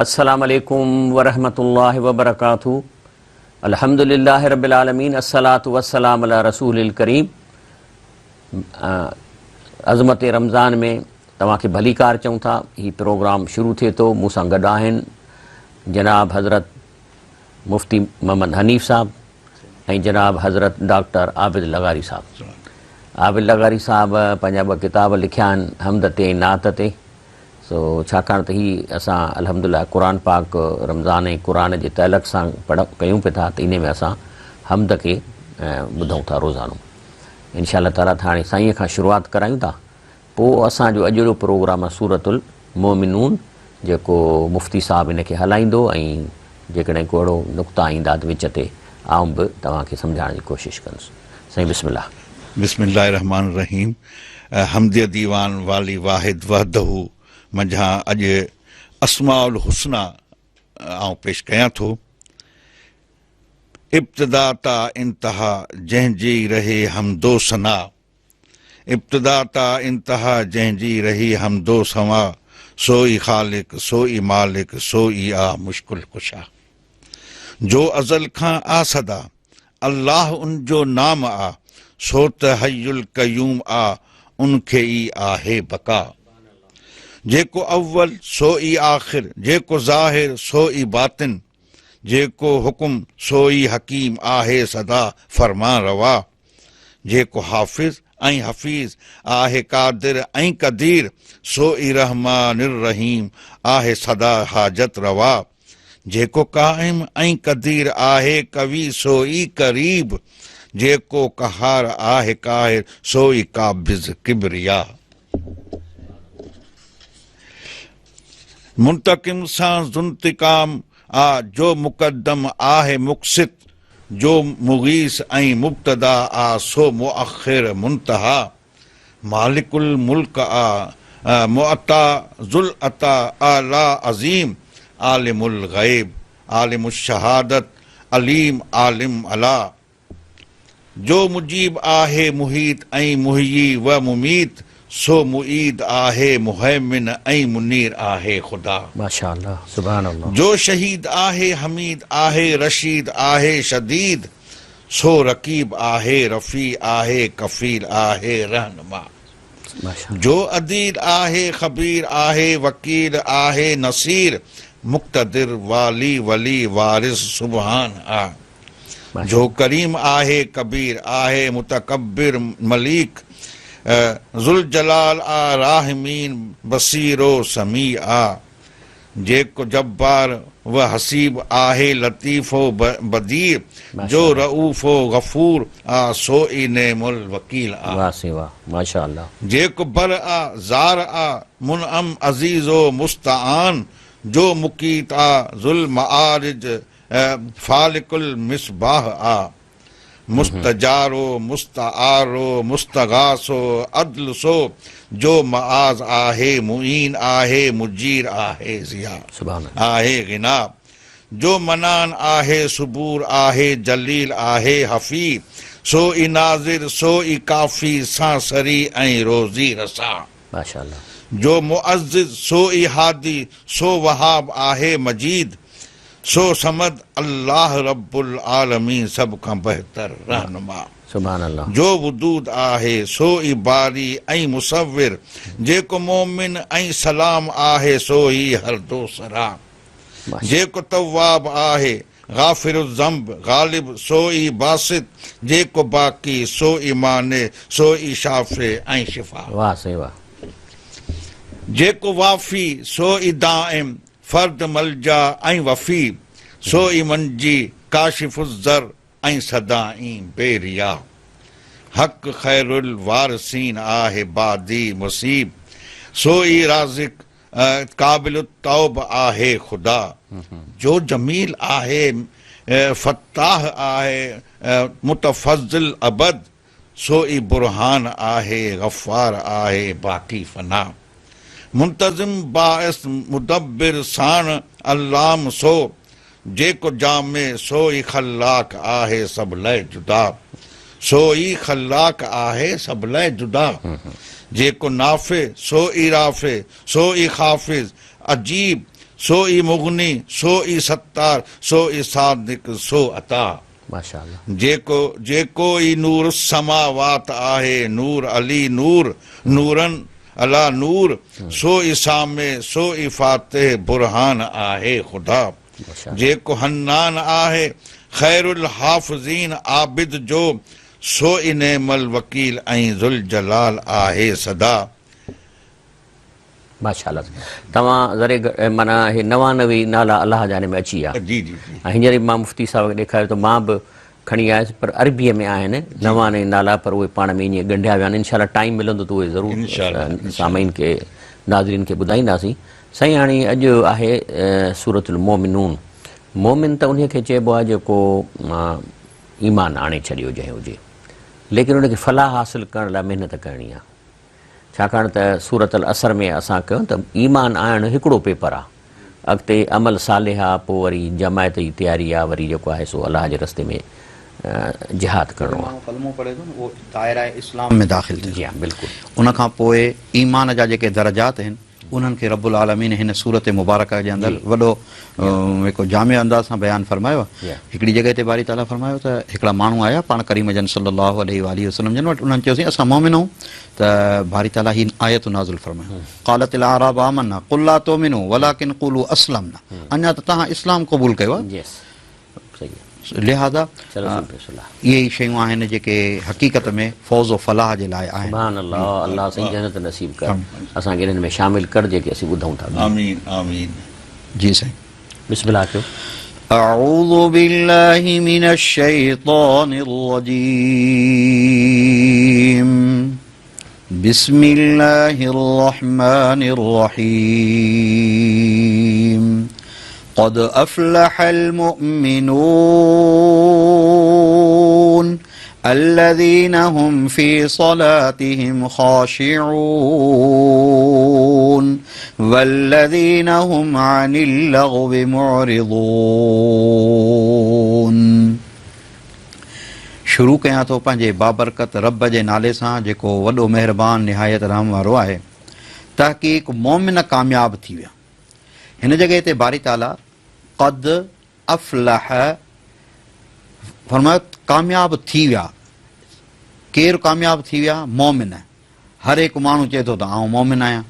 السلام عليڪم ورحمة الله وبرڪاته الحمد لله رب العالمين الصلاة والسلام علي رسول الڪريم عظمت رمضان ۾ توهان کي ڀليڪار چئون ٿا. هي پروگرام شروع ٿئي ٿو. مون سان گڏ آهن جناب حضرت مفتي محمد حنيف صاحب ۽ جناب حضرت ڊاڪٽر عابد لغاري صاحب. عابد لغاري صاحب پنهنجا ٻه ڪتاب لکيا آهن حمد تي ۽ نعت تي. سو ڇاڪاڻ ته هي اسان الحمدلله قرآن پاڪ رمضان ۽ قرآن جي تعلق سان پڙهه ڪيون پئي ٿا ته انهي ۾ اسان حمد کي ٻڌون ٿا روزانو انشاء الله تعالي ته هاڻي سائين کان شروعات ڪرايون ٿا پوء اسان جو اڄ جو پروگرام آهي سورة المومنون جيڪو مفتي صاحب ان کي هلائيندو ۽ جيڪڏهن ڪو اهڙو نقطا ايندا ته وچ تي آئون به توهان کي سمجهائڻ جي ڪوشش ڪندس. سائين بسم الله. بسم الله الرحمٰن الرحيم حمديه ديوان والي واحد وحده منجهان اڄ اسماء الحسنيٰ آئون پيش ڪيان ٿو. ابتدا تا انتها جنهن جي رهي حمد و ثنا. ابتدا تا انتها جنهن جي رهي حمد و ثنا، سو ئي خالق، سو ئي مالڪ، سو ئي آ مشڪل ڪشا. جو ازل کان آ سدا، الله ان جو نام آ، سو ته حي القيوم آ، ان کي ئي آهي بقا. جيڪو اول، سو ئي آخر، جيڪو ظاهر، سو ئي باطن، جيڪو حڪم، سو ئي حڪيم آهي سدا فرمان روا. جيڪو حافظ ۽ حفيظ آهي قادر ۽ قدير، سو ئي رحمان الرحيم آهي سدا حاجت روا. جيڪو قائم ۽ قدير آهي قوي سو ئي قريب، جيڪو قهار آهي قاهر سو ئي قابض ڪبريا. منتقم سان ذوانتقام آ، جو مقدم آهي مقسط، جو مغيث ۽ مبتدا آ سو مؤخر منتها، مالڪ الملڪ آ، معطا ذوالعطا اعليٰ عظيم، عالم الغيب، عالم الشهادت، عليم عالم علا. جو مجيب آهي محيط ۽ محيي و مميت، سو معيد آهي مهيمن ۽ منير آهي خدا. ماشاء الله سبحان الله. جو شهيد آهي حميد آهي رشيد آهي شديد، سو رقيب آهي رفيع آهي ڪفيل آهي رهنما. جو عديل آهي خبير آهي وڪيل آهي نصير، مقتدر والي ولي وارث سبحان آ. جو ڪريم آهي ڪبير آهي متڪبر مليڪ ذوالجلال آ راحمين بصير و سميع آ جيڪو جبار و حسيب آهي لطيف و بديع جو رئوف و غفور آ سو ئي نعم الوڪيل آ. واه سائين واه ماشاء الله. جيڪو بر آ زار آ منعم عزيز و مستعان جو مقيت آ ذوالمعارج فالق المصباح آ، مستجار و مستعار و مستغاث و عدل سو، جو معاذ آهي، معين آهي، مجير آهي، ضياء آهي، غنا، جو منان آهي، صبور آهي، جليل آهي، حفي، سو ئي ناظر، سو ئي ڪافي، سان سري ۽ روزي رسان. جو معزز، سو ئي هادي، سو وهاب آهي، مجيد، سو صمد الله رب العالمين سڀ کان بهتر رهنما. سبحان الله. جو ودود آهي سو ئي باري ۽ مصور، جيڪو مؤمن ۽ سلام آهي سو ئي هر دو سرا. جيڪو تواب آهي غافر الذنب غالب سو ئي باسط، جيڪو باقي سو ئي مانع سو ئي شافع ۽ شفا. واه سائين واه. جيڪو وافي سو ئي دائم فرد ملجا ۽ وفي، سو ئي منجي، ڪاشف الضر ۽ سدائين بي ريا. حق خير الوارثين آهي بادي مصيب، سو ئي رازق قابل التوب آهي خدا. جو جميل آهي فتاح آهي متفضل ابد، سو ئي برهان آهي، غفار آهي، باقي فنا. منتظم باعث مدبر ساڻ علام سو، جيڪو جامع سو ئي خلاق آهي سڀ لئه جدا. سو ئي خلاق آهي سڀ لئه جدا. جيڪو نافع سو ئي رافع، سو ئي خافض، عجيب، سو ئي مغني، سو ئي ستار، سو ئي صادق، سو عطا. ماشاءالله. جيڪو جيڪو ئي نور السماوات آهي، نور علي نور، نورا علي نور، سو ئي سامع، سو ئي فاتح، برهان آهي خدا. جيڪو حنان آهي، خير الحافظين عابد جو، سو ئي نعم الوڪيل ۽ ذوالجلال آهي سدا. ماشاءالله توهان ذري معنيٰ هي 99 نالا الله جا ان ۾ اچي ويا. جي جي جي. ۽ هينئر به مان مفتي صاحب کي ڏيکاريو ته مان به کڻي آيس پر عربيء ۾ آهن 99 نالا پر اهي پاڻ ۾ ائين ڳنڍيا ويا آهن انشاءالله ٽائيم ملندو ته اهي ضرور سامعين کي ناظرين کي ٻڌائينداسين. سائين هاڻي اڄ آهي سورة المومنون مومن ته انهي کي چئبو آهي جيڪو ايمان آڻي ڇڏيو جنهن هجي ليڪن ان کي فلاح حاصل ڪرڻ لاء محنت ڪرڻي آهي. ڇاڪاڻ ته سورة العصر ۾ اسان ڪيو ته ايمان آڻڻ هڪڙو پيپر آ، اڳتي عمل صالح آ، پوء وري جماعت جي تياري آ، وري جيڪو آهي سو الله جي رستي ۾ جهاد ڪرڻو آ. ماڻهو ڪلمو پڙهي ٿو نه اهو دائره اسلام ۾ داخل ٿئي ٿو. جي ها بلڪل. ان کان پوء ايمان جا جيڪي درجات آهن انهن کي رب العالمين هن سورة مبارڪه جي اندر وڏو هڪ جامع انداز سان بيان فرمايو آهي. هڪڙي جڳهه تي باري تعاليٰ فرمايو ته هڪڙا ماڻهو آيا پاڻ ڪريم جن صلي الله عليه واٰله وسلم جن وٽ انهن چيو سائين اسان مؤمن آهيون ته باري تعاليٰ هي آيت نازل فرمايو قالت الاعراب آمنا قل لا تؤمنوا ولڪن قولوا اسلمنا اڃا ته توهان اسلام قبول ڪيو آهي. لهذا اهي ئي شيون آهن جيڪي حقيقت ۾ فوز و فلاح جي لاء آهن. سبحان الله الله سائين جنت نصيب ڪر اسان کي انهن ۾ شامل ڪر جيڪي اسين ٻڌون ٿا. آمين آمين. جي سائين. بسم الله ڪيو. اعوذ بالله من الشيطان الرجيم بسم الله الرحمن الرحيم قد افلح المؤمنون الذين هم في صلاتهم خاشعون والذين هم عن اللغو معرضون. شروع ڪيان ٿو پنهنجي بابرڪت رب جي نالي سان جيڪو وڏو مهربان نهايت رحم وارو آهي. تحقيق مؤمن ڪامياب ٿي ويا. هن جڳهه تي باري تعاليٰ قد افلح فرمايو ڪامياب ٿي ويا. ڪير ڪامياب ٿي ويا؟ مؤمن. هر هڪ ماڻهو چئي ٿو ته آئون مؤمن آهيان.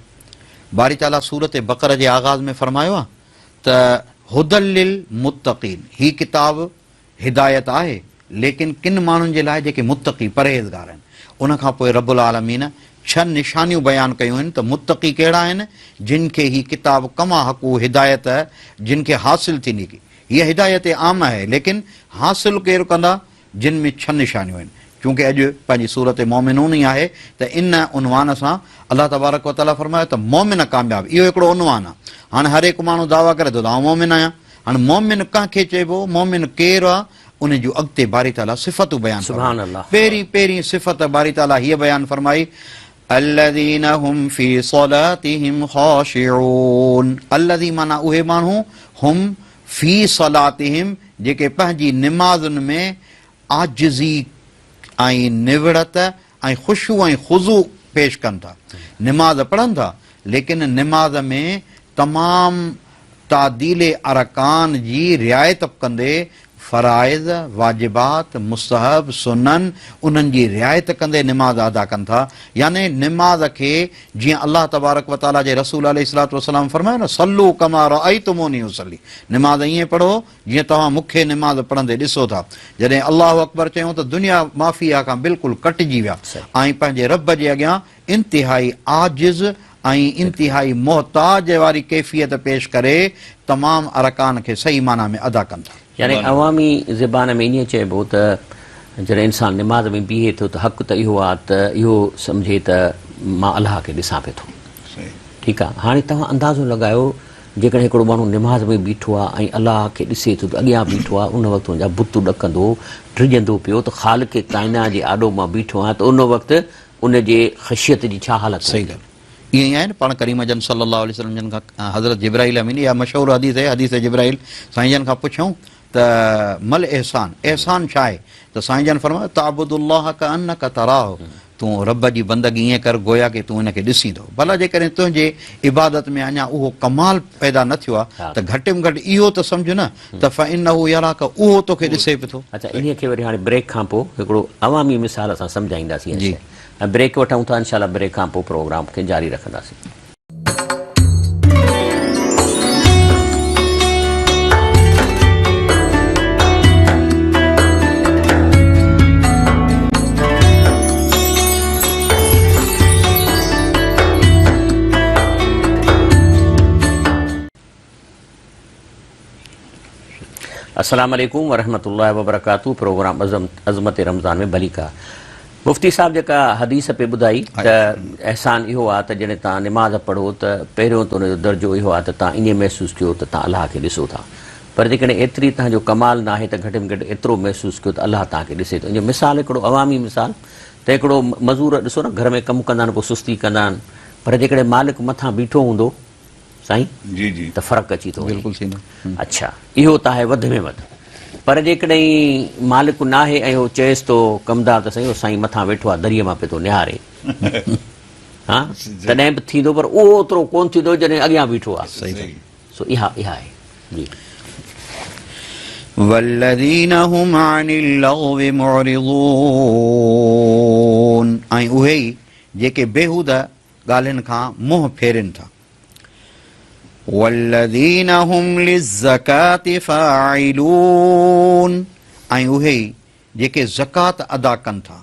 باري تعاليٰ سورة بقره جي آغاز ۾ فرمايو آهي ته هدًا للمتقين هي ڪتاب هدايت آهي ليڪن ڪن ماڻهن جي لاء جيڪي متقي، پرهيزگار، آهن. ان کان پوء رب العالمين ڇهه نشانيون بيان ڪيون آهن ته متقي ڪهڙا آهن جن کي هي ڪتاب ڪما حقه هدايت جن کي حاصل ٿيندي. هيء هدايت عام آهي ليڪن حاصل ڪير ڪندا؟ جن ۾ ڇهه نشانيون آهن. چونڪه اڄ پنهنجي سورت مؤمنون ئي آهي ته ان عنوان سان الله تبارڪ وتعاليٰ فرمايو ته مؤمن ڪامياب اهو هڪڙو عنوان آهي. هاڻي هر هڪ ماڻهو دعويٰ ڪري ٿو ته آئون مؤمن آهيان. هاڻي مؤمن ڪنهن کي چئبو، مؤمن ڪير آهي، ان جون اڳتي باري تعاليٰ صفتون بيان فرمايون. پهرين پهرين صفت باري تعاليٰ هيء بيان فرمائي، الذين هم في صلاتهم خاشعون الذي معنيٰ اهي ماڻهو هم في صلاتهم جيڪي پنهنجي نمازن ۾ عاجزي ۽ نوڙت ۽ خشوع ۽ خضوع پيش ڪن ٿا. نماز پڙهن ٿا ليڪن نماز ۾ تمام تعديل ارڪان جي رعايت ڪندي فرائض، واجبات، مستحب، سنن انهن جي رعايت ڪندي نماز ادا ڪن ٿا يعني نماز کي جيئن الله تبارڪ و تعالي جي رسول عليه الصلوة والسلام فرمايو نه صلو ڪما رايتموني اصلي نماز ائين پڙهو جيئن توهان مون کي نماز پڙهندي ڏسو ٿا. جڏهن الله اڪبر چيائون ته دنيا مافيها کان بلڪل ڪٽجي ويا ۽ پنهنجي رب جي اڳيان انتهائي عاجز ۽ انتهائي محتاج واري ڪيفيت پيش ڪري تمام ارڪان کي صحيح معنيٰ ۾ ادا ڪن ٿا. يعني عوامي زبان ۾ ائين چئبو ته جڏهن انسان نماز ۾ بيهي ٿو ته حق ته اهو آهي ته اهو سمجهي ته مان الله کي ڏسان پيو ٿو. ٺيڪ آهي هاڻي توهان اندازو لڳايو جيڪڏهن هڪڙو ماڻهو نماز ۾ بيٺو آهي ۽ الله کي ڏسي ٿو ته اڳيان بيٺو آهي ان وقت ان جا بت ڏڪندو ڊڄندو پيو ته خالق ڪائنات جي آڏو مان بيٺو آهيان ته ان وقت ان جي خشيت جي ڇا حالت صحيح هوندي. ڳالهه ائين ئي آهي نه پاڻ ڪريم جن صلي الله عليه وسلم جن کان حضرت جبرائيل امين اها مشهور حديث آهي حديث جبرائيل سائين جن کان پڇيائون ته ما الاحسان احسان ڇا آهي ته سائين جن فرمايو تعبد الله ڪانڪ تراه تون رب جي بندگي ائين ڪر گويا ڪي تون ان کي ڏسين ٿو. ڀلا جيڪڏهن تنهنجي عبادت ۾ اڃا اهو ڪمال پيدا نه ٿيو آهي ته گهٽ ۾ گهٽ اهو ته سمجهه نه ته فانه يراڪ اهو توکي ڏسي به ٿو. اڇا انهيء کي وري هاڻي بريڪ کان پوء هڪڙو عوامي مثال اسان سمجهائينداسين اها شيء ۽ بريڪ وٺون ٿا انشاء الله بريڪ کان پوء پروگرام کي جاري رکنداسين. السلام عليڪم ورحمة الله وبرڪاته پروگرام عظمت رمضان ۾ ڀليڪار مفتي صاحب جيڪا حديث پئي ٻڌائي ته احسان اهو آهي ته جڏهن توهان نماز پڙهو ته پهريون ته ان جو درجو اهو آهي ته توهان ائين محسوس ڪيو ته توهان الله کي ڏسو ٿا پر جيڪڏهن ايتري توهان جو ڪمال ناهي ته گهٽ ۾ گهٽ ايترو محسوس ڪيو ته الله توهان کي ڏسي ٿو ان جو مثال هڪڙو عوامي مثال ته هڪڙو مزور ڏسو نه گهر ۾ ڪم ڪندا آهن پوء سستي ڪندا آهن پر جيڪڏهن مالڪ مٿان بيٺو هوندو سائين جي جي ته فرق اچي ٿو وڃي بلڪل ٿيندو اڇا اهو ته آهي وڌ ۾ وڌ پر جيڪڏهن مالڪ ناهي ۽ هو چئيس ٿو ڪمدار ته سائين اهو سائين مٿان ويٺو آهي دريء مان پئي ٿو نهاري ها تڏهن به ٿيندو پر اهو اوترو ڪونه ٿيندو جڏهن اڳيان بيٺو آهي صحيح سو اها اها آهي جي. والذين هم عن اللغو معرضون ۽ اهي ئي جيڪي بيهوده ڳالهين کان منهن ڦيرين ٿا. والذين هم للزڪاة فاعلون ۽ اهي ئي جيڪي زڪوات ادا ڪن ٿا.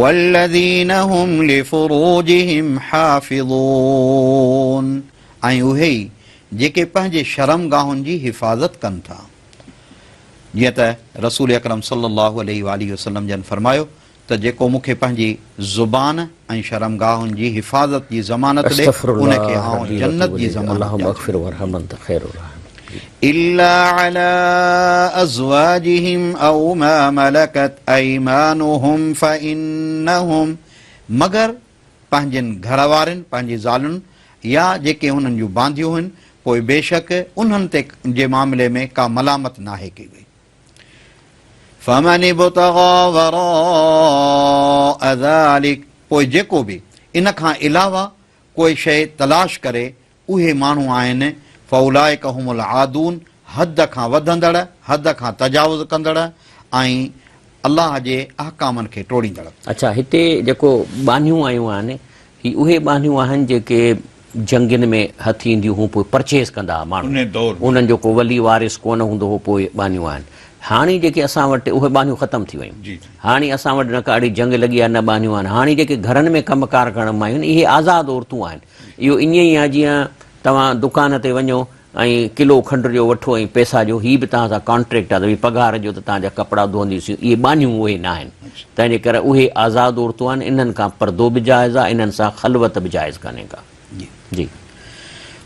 والذين هم لفروجهم حافظون ۽ اهي ئي جيڪي پنهنجي شرمگاهن جي حفاظت ڪن ٿا. جيئن ته رسول اڪرم صلي الله عليه واٰله وسلم جن فرمايو ته جيڪو مون کي پنهنجي زبان ۽ شرمگاهن جي حفاظت جي ضمانت ڏي، ان کي آئون جنت جي ضمانت ڏيان ٿو. الا علي ازواجهم او ما ملڪت ايمانهم فانهم مگر پنهنجين گهر وارين، پنهنجي زالن، يا جيڪي انهن جون بانديون هن، پوء بيشڪ انهن تي جي معاملي ۾ ڪا ملامت ناهي ڪئي وئي. فمن ابتغي وراء ذلک پوء جيڪو به ان کان علاوه ڪوئي شيء تلاش ڪري اهي ماڻهو آهن فاولئک هم العادون حد کان وڌندڙ، حد کان تجاوز ڪندڙ ۽ الله جي احڪامن کي ٽوڙيندڙ. اڇا هتي جيڪو ٻانهيون آيون آهن هي اهي ٻانهيون آهن جيڪي جنگين ۾ هٿ اينديون هون پوء پرچيز ڪندا ها ماڻهو انهن جو ڪو ولي وارث ڪونه هوندو هو پوء ٻانهيون آهن هاڻي جيڪي اسان وٽ اهي ٻانهيون ختم ٿي ويون هاڻي اسان وٽ نه ڪا اهڙي جنگ لڳي آهي نه ٻانهيون آهن هاڻي جيڪي گهرن ۾ ڪم ڪار ڪرڻ مايون اهي آزاد عورتون آهن اهو ائين ئي آهي جيئن توهان دڪان تي وڃو ۽ ڪلو کنڊ جو وٺو ۽ پئسا جو هي به توهان سان ڪانٽريڪٽ آهي ته ڀئي پگهار جو ته توهان جا ڪپڙا ڌوئنديسين اهي ٻانهيون اهي ناهن تنهن جي ڪري اهي آزاد عورتون آهن انهن کان پردو به جائز آهي انهن سان خلوت به جائز ڪانهي ڪا جي.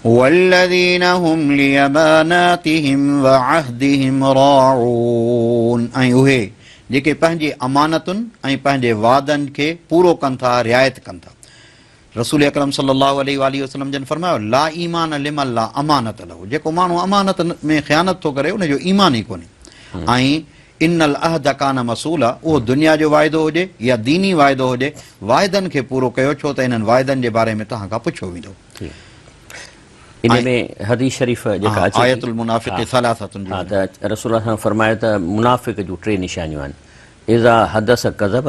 والذين هم لاماناتهم وعهدهم راعون ۽ اهي جيڪي پنهنجي امانتن ۽ پنهنجي وعدن کي پورو ڪن ٿا رعايت ڪن ٿا. رسول اڪرم صلي الله عليه واٰله وسلم جن فرمايو، لا ايمان لمن لا امانت له جيڪو ماڻهو امانت ۾ خيانت ٿو ڪري ان جو ايمان ئي ڪونهي ۽ ان العهد ڪان مسئولا اهو دنيا جو واعدو هجي يا ديني واعدو هجي واعدن کي پورو ڪيو ڇو ته انهن واعدن جي باري ۾ توهان کان پڇيو ويندو. ان ۾ حديث شريف جيڪا اچي ٿي آيت المنافق ثلاثة جي ها ته رسول الله صلي الله عليه وسلم فرمايو ته منافق جون ٽي نشانيون آهن اذا حدث ڪذب،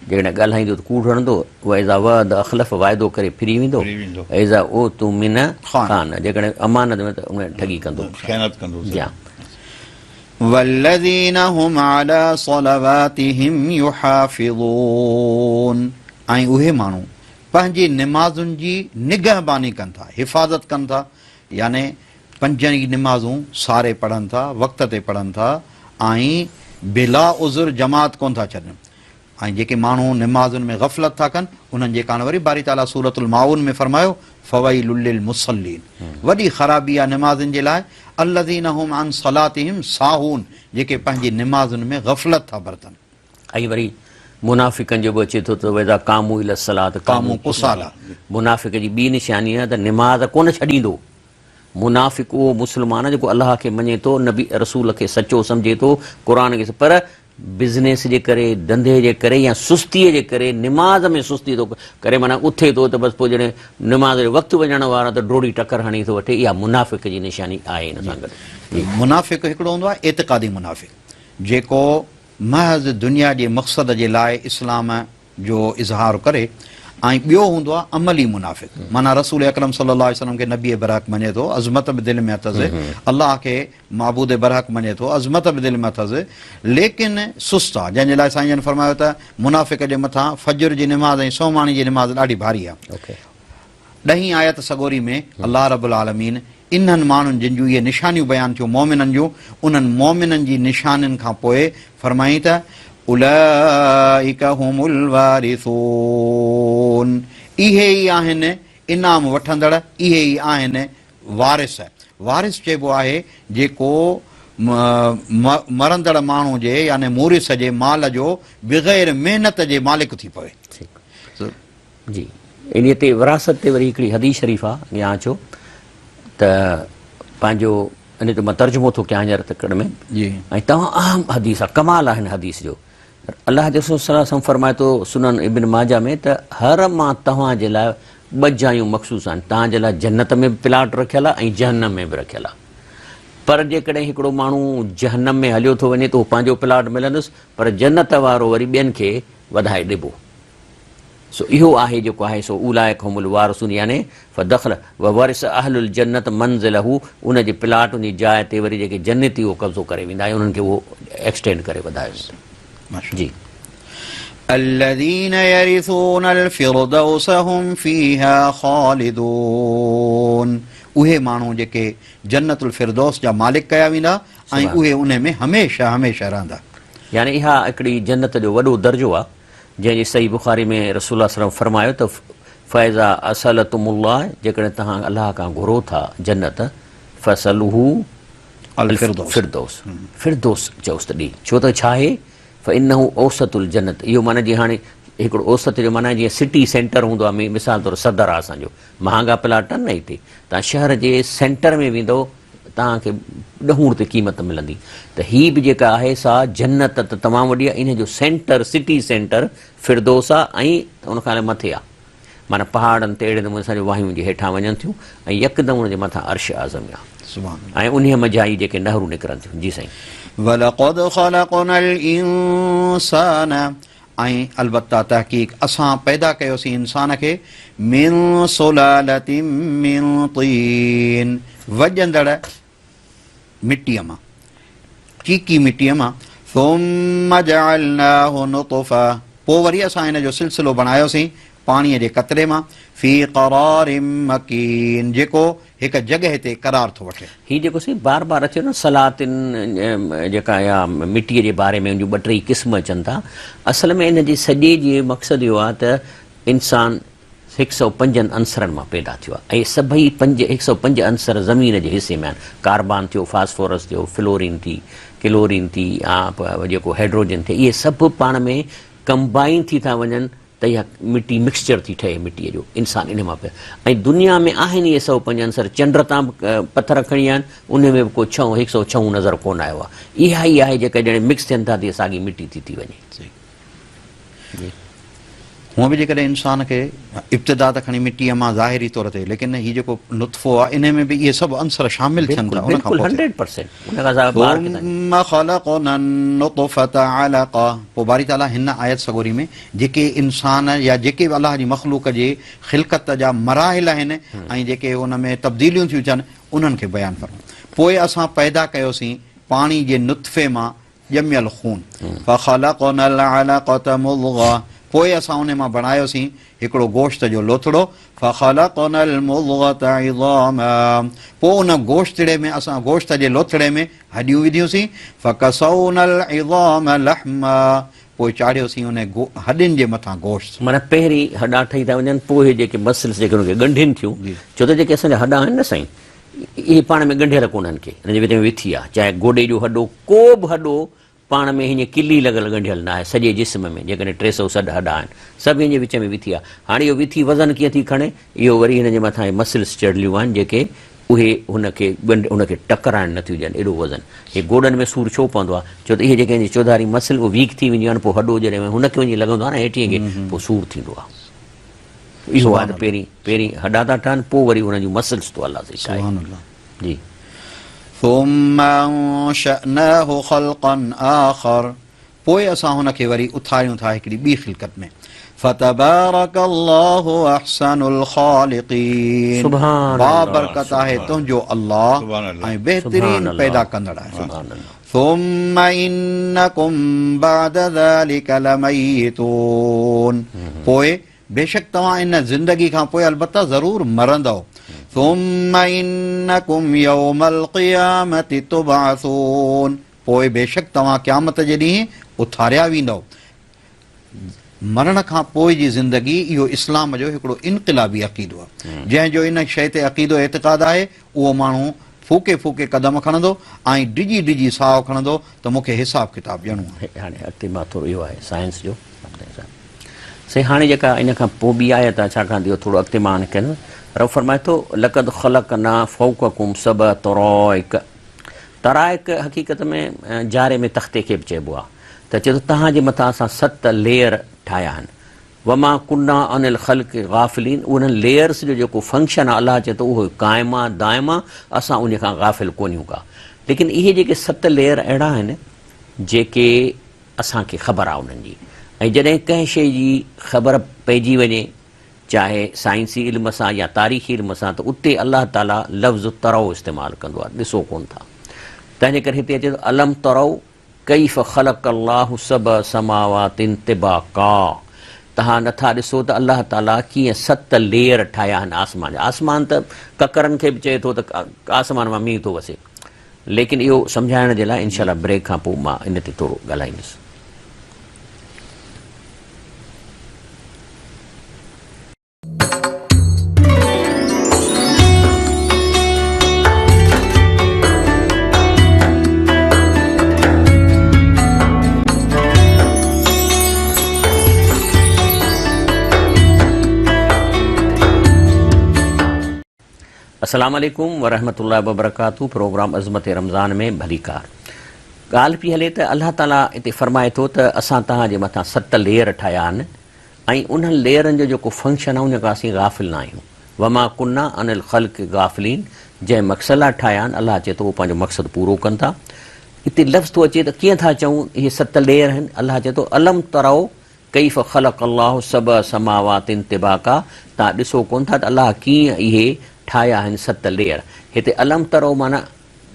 جيڪڏهن ڳالهائيندو ته ڪوڙ هڻندو، واذا وعد اخلف، واعدو ڪري ڦري ويندو، واذا اؤتمن خان، جيڪڏهن امانت ۾ ته ان ۾ ٺڳي ڪندو. خيانت ڪندو. جي ها. والذين هم علي صلواتهم يحافظون ۽ اهي ماڻهو پنهنجي نمازن جي نگهباني ڪن ٿا، حفاظت ڪن ٿا، يعني پنج ئي نمازون ساري پڙهن ٿا، وقت تي پڙهن ٿا ۽ بلا عذر جماعت ڪونه ٿا ڇڏن ۽ جيڪي ماڻهو نمازن ۾ غفلت ٿا ڪن انهن جي ڪاڻ وري باري تعاليٰ سورة الماعون ۾ فرمايو فويل للمصلين وڏي خرابي آهي نمازين جي لاء الذين هم عن صلاتهم ساهون جيڪي پنهنجي نمازن ۾ غفلت ٿا برتن. ۽ وري منافقن جو به اچي ٿو ته واذا قاموا الي الصلاه قاموا ڪسالى منافق جي ٻي نشاني آهي ته نماز ڪونه ڇڏيندو. منافق اهو مسلمان آهي جيڪو الله کي مڃي ٿو، نبي رسول کي سچو سمجهي ٿو، قرآن کي پر بزنيس جي ڪري، ڌنڌي جي ڪري يا سستيء جي ڪري نماز ۾ سستي ٿو ڪري معنيٰ اٿي ٿو ته بس پوء جڏهن نماز جو وقت وڃڻ وارو آهي ته ڊوڙي ٽڪر هڻي ٿو وٺي اها منافق جي نشاني آهي ان سان گڏ جي. منافق هڪڙو هوندو آهي اعتقادي منافق جيڪو محض دنيا جي مقصد جي لاء اسلام جو اظهار ڪري ۽ ٻيو هوندو آهي عملي منافق معنيٰ رسول اڪرم صلي الله عليه وسلم کي نبي برحق مڃي ٿو عظمت به دل ۾ اٿس الله کي معبود برحق مڃي ٿو، عظمت به دل ۾ اٿس، ليڪن سست آ، جنهن جي لاء سائين جن فرمايو ته منافق جي مٿان فجر جي نماز ۽ سومهاڻي جي نماز ڏاڍي ڀاري آ. ڏهين آيت سڳوري ۾ الله رب العالمين انهن ماڻهن جن جون اهي نشانيون بيان ٿيون مؤمنن جون، انهن مؤمنن جي نشانين کان پوء فرمايائين ته اولئک هم الوارثون اهي ئي آهن انعام وٺندڙ، اهي ئي آهن وارث، وارث چئبو آهي جيڪو مرندڙ ماڻهو جي يعني مورث جي مال جو بغير محنت جي مالڪ ٿي پوي. ٺيڪ جي انهي تي وراثت تي وري هڪڙي حديث شريف آ اڳيان اچو ته پنهنجو انهي تي مان ترجمو ٿو ڪيان هينئر تڪڙ ۾ جي ۽ تمام اهم حديث آ ڪمال آ هن حديث جو الله جي رسول صلي الله عليه وسلم فرمائي ٿو سنن ابن ماجه ۾ ته هر مان توهان جي لاء ٻه جايون مخصوص آهن، توهان جي لاء جنت ۾ به پلاٽ رکيل آهي ۽ جهنم ۾ به رکيل آهي. پر جيڪڏهن هڪڙو ماڻهو جهنم ۾ هليو ٿو وڃي ته اهو پنهنجو پلاٽ ملندس پر جنت وارو وري ٻين کي وڌائي ڏبو. سو اهو آهي جيڪو آهي سو اولئک هم الوارثون يعني فدخل وورث اهل الجنة منزله ان جي پلاٽ ان جي جاء تي وري جيڪي جنتي اهو قبضو ڪري ويندا ۽ انهن کي اهو ايڪسٽينڊ ڪري وڌايو ويندو. جي. الذين يرثون الفردوس هم فيها خالدون اهي ماڻهو جيڪي جنت الفردوس جا مالڪ ڪيا ويندا ۽ اهي انهي ۾ هميشه هميشه رهندا. يعني اها هڪڙي جنت جو وڏو درجو آهي. جنهن جي صحيح بخاري ۾ رسول الله صلعم فرمايو ته فاذا اسالتم الله جيڪڏهن توهان الله کان گهرو ٿا جنت فاسالوه الفردوس فردوس چئوس ته ڏي ڇو ته ڇا آهي فانه اوسط الجنت اهو معنيٰ جيئن هاڻي هڪڙو اوسط جو معنيٰ جيئن سٽي سينٽر هوندو آهي مثال طور صدر آهي اسان جو مهانگا پلاٽ آهن نه هتي توهان شهر جي سينٽر ۾ ويندو توهان کي ڏهوڻ تي قيمت ملندي ته هي به جيڪا آهي سا جنت ته تمام وڏي آهي ان جو سينٽر سٽي سينٽر فردوس آهي ۽ ان کان مٿي آهي معنيٰ پهاڙن تي اهڙي نموني سان جو واهيون جي هيٺان وڃن ٿيون ۽ يڪدم ان جي مٿان عرش اعظم آهي ۽ انهيء منجهان ئي جيڪي نهرون نڪرن ٿيون جي سائين. ولقد خلقنا الانسان ۽ البته تحقيق اسان پيدا ڪيوسين انسان کي من سلالة من طين وڄندڙ مٽيء مان، چيڪي مٽيء مان، ثم جعلناه نطفة پوء وري اسان ان جو سلسلو بڻايوسين پاڻيء جي قطري مان، في قرار مڪين جيڪو هڪ جڳهه تي قرار ٿو وٺي. هي جيڪو سائين بار بار اچي ٿو نه سلاطين جيڪا يا مٽيء جي باري ۾ ان جون ٻه ٽي قسم اچن ٿا اصل ۾ ان جي سڄي جي مقصد اهو آهي ته انسان هڪ سئو پنجن عنصرن مان پيدا ٿيو آهي ۽ سڀئي پنج هڪ سئو پنج عنصر زمين جي حصي ۾ آهن ڪاربان ٿيو فاسفورس ٿيو فلورين ٿي ڪلورين ٿي جيڪو هيڊروجن ٿي اهي سڀ پاڻ ۾ ڪمبائن ٿي ٿا وڃن ته اها مٽي مڪسچر ٿي ٺهي مٽيء جو انسان ان مان پيدا ۽ دنيا ۾ آهن اهي 105 عنصر چنڊ تان به پٿر کڻي آيا آهن ان ۾ به ڪو ڇهون هڪ سئو ڇهون نظر ڪونه آيو آهي اها ئي آهي جيڪا جڏهن مڪس ٿين ٿا ته اها ساڳي مٽي ٿي ٿي وڃي. جي هونء به جيڪڏهن انسان کي ابتدا ته کڻي مٽيء مان ظاهري طور تي ليڪن هي جيڪو نطفو آهي انهي ۾ به اهي سڀ عنصر شامل ٿين ٿا ان کان پوء ثم خلقنا النطفة علقة پوء باري تعاليٰ هن آيت سڳوري ۾ جيڪي انسان يا جيڪي به الله جي مخلوق جي خلقت جا مراحل آهن ۽ جيڪي ان ۾ تبديليون ٿيون ٿين انهن کي بيان فرمايو. پوء اسان پيدا ڪيوسين پاڻي جي نطفي مان ڄميل خون. فخلقنا العلقة مضغة پوء اسان انهي مان بڻايوسين هڪڙو گوشت جو لوٿڙو. فخلقنا المضغة عظاما پوء ان گوشتڙي ۾ اسان گوشت جي لوٿڙي ۾ هڏيون وڌيون سين. فڪسونا العظام لحما پوء چاڙهيوسين انهي هڏين جي مٿان گوشت. معنيٰ پهرين هڏا ٺهي ٿا وڃن پوء اهي جيڪي مسلس جيڪي انهن کي ڳنڍين ٿيون ڇو ته جيڪي اسان جا هڏا آهن نه سائين اهي پاڻ ۾ ڳنڍيل ڪونهن ڪي انهن جي وچ ۾ وٿي آهي چاهي گوڏي جو هڏو ڪو به هڏو پاڻ ۾ هيئن ڪلي لڳل ڳنڍيل ناهي سڄي جسم ۾ جيڪڏهن 360 هڏا آهن سڀ هن جي وچ ۾ وٿي آهي هاڻي اهو وٿي وزن ڪيئن ٿي کڻي اهو وري هن جي مٿان اهي مسلس چڙهيليون آهن جيڪي اهي هن کي ڳنڍ هن کي ٽڪرائڻ نه ٿيون ڏين ايڏو وزن. هي گوڏن ۾ سور ڇو پوندو آهي؟ ڇو ته اهي جيڪي هن جي چوڌاري مسل اهي ويڪ ٿي وينديون آهن پوء هڏو جڏهن هن کي وڃي لڳندو آهي نه هيٺين کي پوء سور ٿيندو آهي. اهو آهي ته پهرين پهرين هڏا ٿا ٺهن پوء وري انهن جون مسلس ٿو الله سائين ٺاهي. سبحان الله. جي. ثم انشأناه خلقا آخر پوء اسان هن کي وري اٿاريون ٿا هڪڙي ٻي خلقت ۾. فتبارڪ الله احسن الخالقين سبحان الله بابرڪت آهي تنهنجو الله ۽ بهترين پيدا ڪندڙ آهي. ثم انڪم بعد ذلڪ لميتون پوء بيشڪ توهان ان زندگي کان پوء البته ضرور مرندؤ. ثم انڪم يوم القيامة تبعثون پوء بيشڪ توهان قيامت جي ڏينهن اٿاريا ويندؤ. مرڻ کان پوء جي زندگي اهو اسلام جو هڪڙو انقلابي عقيدو آهي. جنهن جو ان شيء تي عقيدو اعتقاد آهي اهو ماڻهو ڦوڪي ڦوڪي قدم کڻندو ۽ ڊڄي ڊڄي ساهه کڻندو ته مون کي حساب ڪتاب ڏيڻو آهي. هاڻي اڳتي مان ٿورو اهو آهي سائنس جو سائين هاڻي جيڪا ان کان پوء ٻي آيت آهي ڇاڪاڻ ته اهو ٿورو اڳتي مان هاڻي ڪندس. رب فرمائي ٿو لقد خلقنا فوقڪم سبع طرائق طرائق حقيقت ۾ جاري ۾ تختي کي به چئبو آهي ته چئي ٿو توهان جي مٿان اسان ست ليئر ٺاهيا آهن وما ڪنا عن الخلق غافلين انهن ليئرس جو جيڪو فنڪشن آهي الله چئي ٿو اهو قائم آهي دائم آهي اسان ان کان غافل ڪونهيون ڪا ليڪن اهي جيڪي ست ليئر اهڙا آهن جيڪي اسان کي خبر آهي انهن جي ۽ جڏهن ڪنهن شيء جي خبر پئجي وڃي چاهي سائنسي علم سان يا تاريخي علم سان ته اتي الله تعاليٰ لفظ ترو استعمال ڪندو آهي، ڏسو ڪونه ٿا. تنهنجي ڪري هتي اچي ٿو الم ترو ڪيف خلق الله سبع سماوات طباقا توهان نٿا ڏسو ته الله تعاليٰ ڪيئن ست ليئر ٺاهيا آهن آسمان جا. آسمان ته ڪڪرن کي به چئي ٿو ته آسمان مان مينهن ٿو وسي. ليڪن اهو سمجهائڻ جي لاء انشاء الله بريڪ کان پوء مان ان تي ٿورو ڳالهائيندس. السلام عليڪم ورحمة الله وبرڪاته پروگرام عظمت رمضان ۾ ڀليڪار ڳالهه پئي هلي ته الله تعالي هتي فرمائي ٿو ته اسان توهان جي مٿان ست ليئر ٺاهيا آهن ۽ انهن ليئرن جو جيڪو فنڪشن آهي ان کان اسين غافل نه آهيون وما ڪنا عن الخلق غافلين جنهن مقصد لاء ٺاهيا آهن الله چئي ٿو اهو پنهنجو مقصد پورو ڪن ٿا هتي لفظ ٿو اچي ته ڪيئن ٿا چئون اهي ست ليئر آهن الله چئي ٿو الم ترو ڪيف خلق الله سبع سماوات طباقا توهان ڏسو ڪونه ٿا ته الله ڪيئن اهي ٺاهيا آهن ست ليئر. هتي الم ترو معنيٰ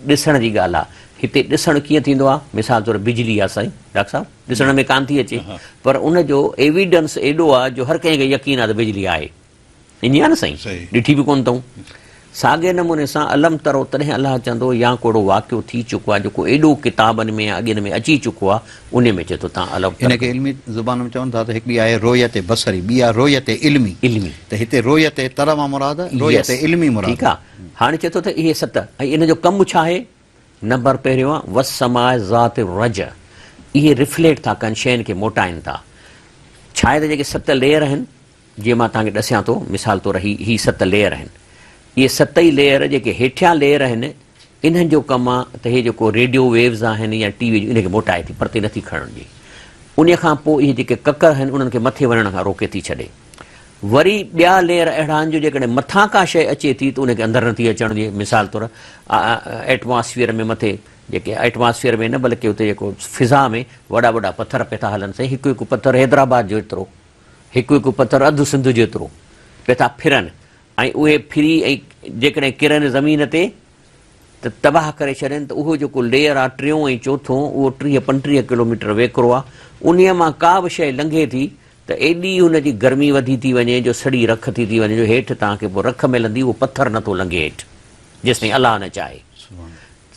ڏسڻ جي ڳالهه آهي. هتي ڏسڻ ڪيئن ٿيندو آهي؟ مثال طور بجلي آهي سائين ڊاڪٽر صاحب ڏسڻ ۾ ڪانه ٿي اچي پر ان جو ايويڊنس ايڏو آهي جو هر ڪنهن کي يقين آهي ته بجلي آهي. ائين آهي نه سائين؟ ڏٺي به ڪونه اٿئون. ساڳئي نموني سان الم ترو تڏهن الله چوندو يا ڪو اهڙو واقعو ٿي چڪو آهي جيڪو ايڏو ڪتابن ۾ يا اڳين ۾ اچي چڪو آهي انهي ۾ چئي ٿو تان الم ان کي علمي زبان ۾ چون ٿا ته هڪڙي آهي رويت بصري ٻي آهي رويت علمي. علمي. ته هتي رويت تر مان مراد رويت علمي مراد. ٺيڪ آهي هاڻي چئي ٿو ته اهي ست ۽ ان جو ڪم ڇا آهي؟ نمبر پهريون آهي والسماء ذات الرجع اهي رفليڪٽ ٿا ڪن شين کي موٽائن ٿا. ڇا آهي ته جيڪي ست ليئر آهن جيئن مان توهان کي ڏسيان ٿو، مثال طور هي هي ست ليئر آهن. اهي ست ئي ليئر جيڪي هيٺيان ليئر آهن، انهن جو ڪم آهي ته هي جيڪو ريڊيو ويوز آهن يا ٽي وي ان کي موٽائي ٿي، پرتي نٿي کڻڻ ڏئي. انهيء کان پوء اهي جيڪي ڪڪر آهن، انهن کي مٿي وڃڻ کان روڪي ٿي ڇڏي. وري ٻيا ليئر اهڙا آهن جو جيڪڏهن مٿان ڪا شيء اچي ٿي ته ان کي اندر نٿي اچڻ ڏئي. مثال طور ايٽماسفيئر ۾ مٿي جيڪي ايٽماسفيئر ۾ نه بلڪه اتي جيڪو فضا ۾ وڏا وڏا پٿر پيا ٿا هلن سائين، هڪ هڪ پٿر حيدرآباد جيترو. هڪ هڪ پٿر اڌ سنڌ جيترو پئي ٿا ڦرن ۽ اهي ڦري ۽ جيڪڏهن ڪرن زمين تي ته تباهه ڪري ڇڏين ته اهو جيڪو ليئر آهي ٽيون ۽ چوٿون اهو 30 35 ڪلوميٽر ويڪرو آهي انهيء مان ڪا به شيء لنگهي ٿي ته ايڏي هن جي گرمي وڌي ٿي وڃي جو سڙي رک ٿي ٿي وڃي جو هيٺ توهان کي پوء رک ملندي اهو پٿر نٿو لنگهي هيٺ جيستائين الله نه چاهي.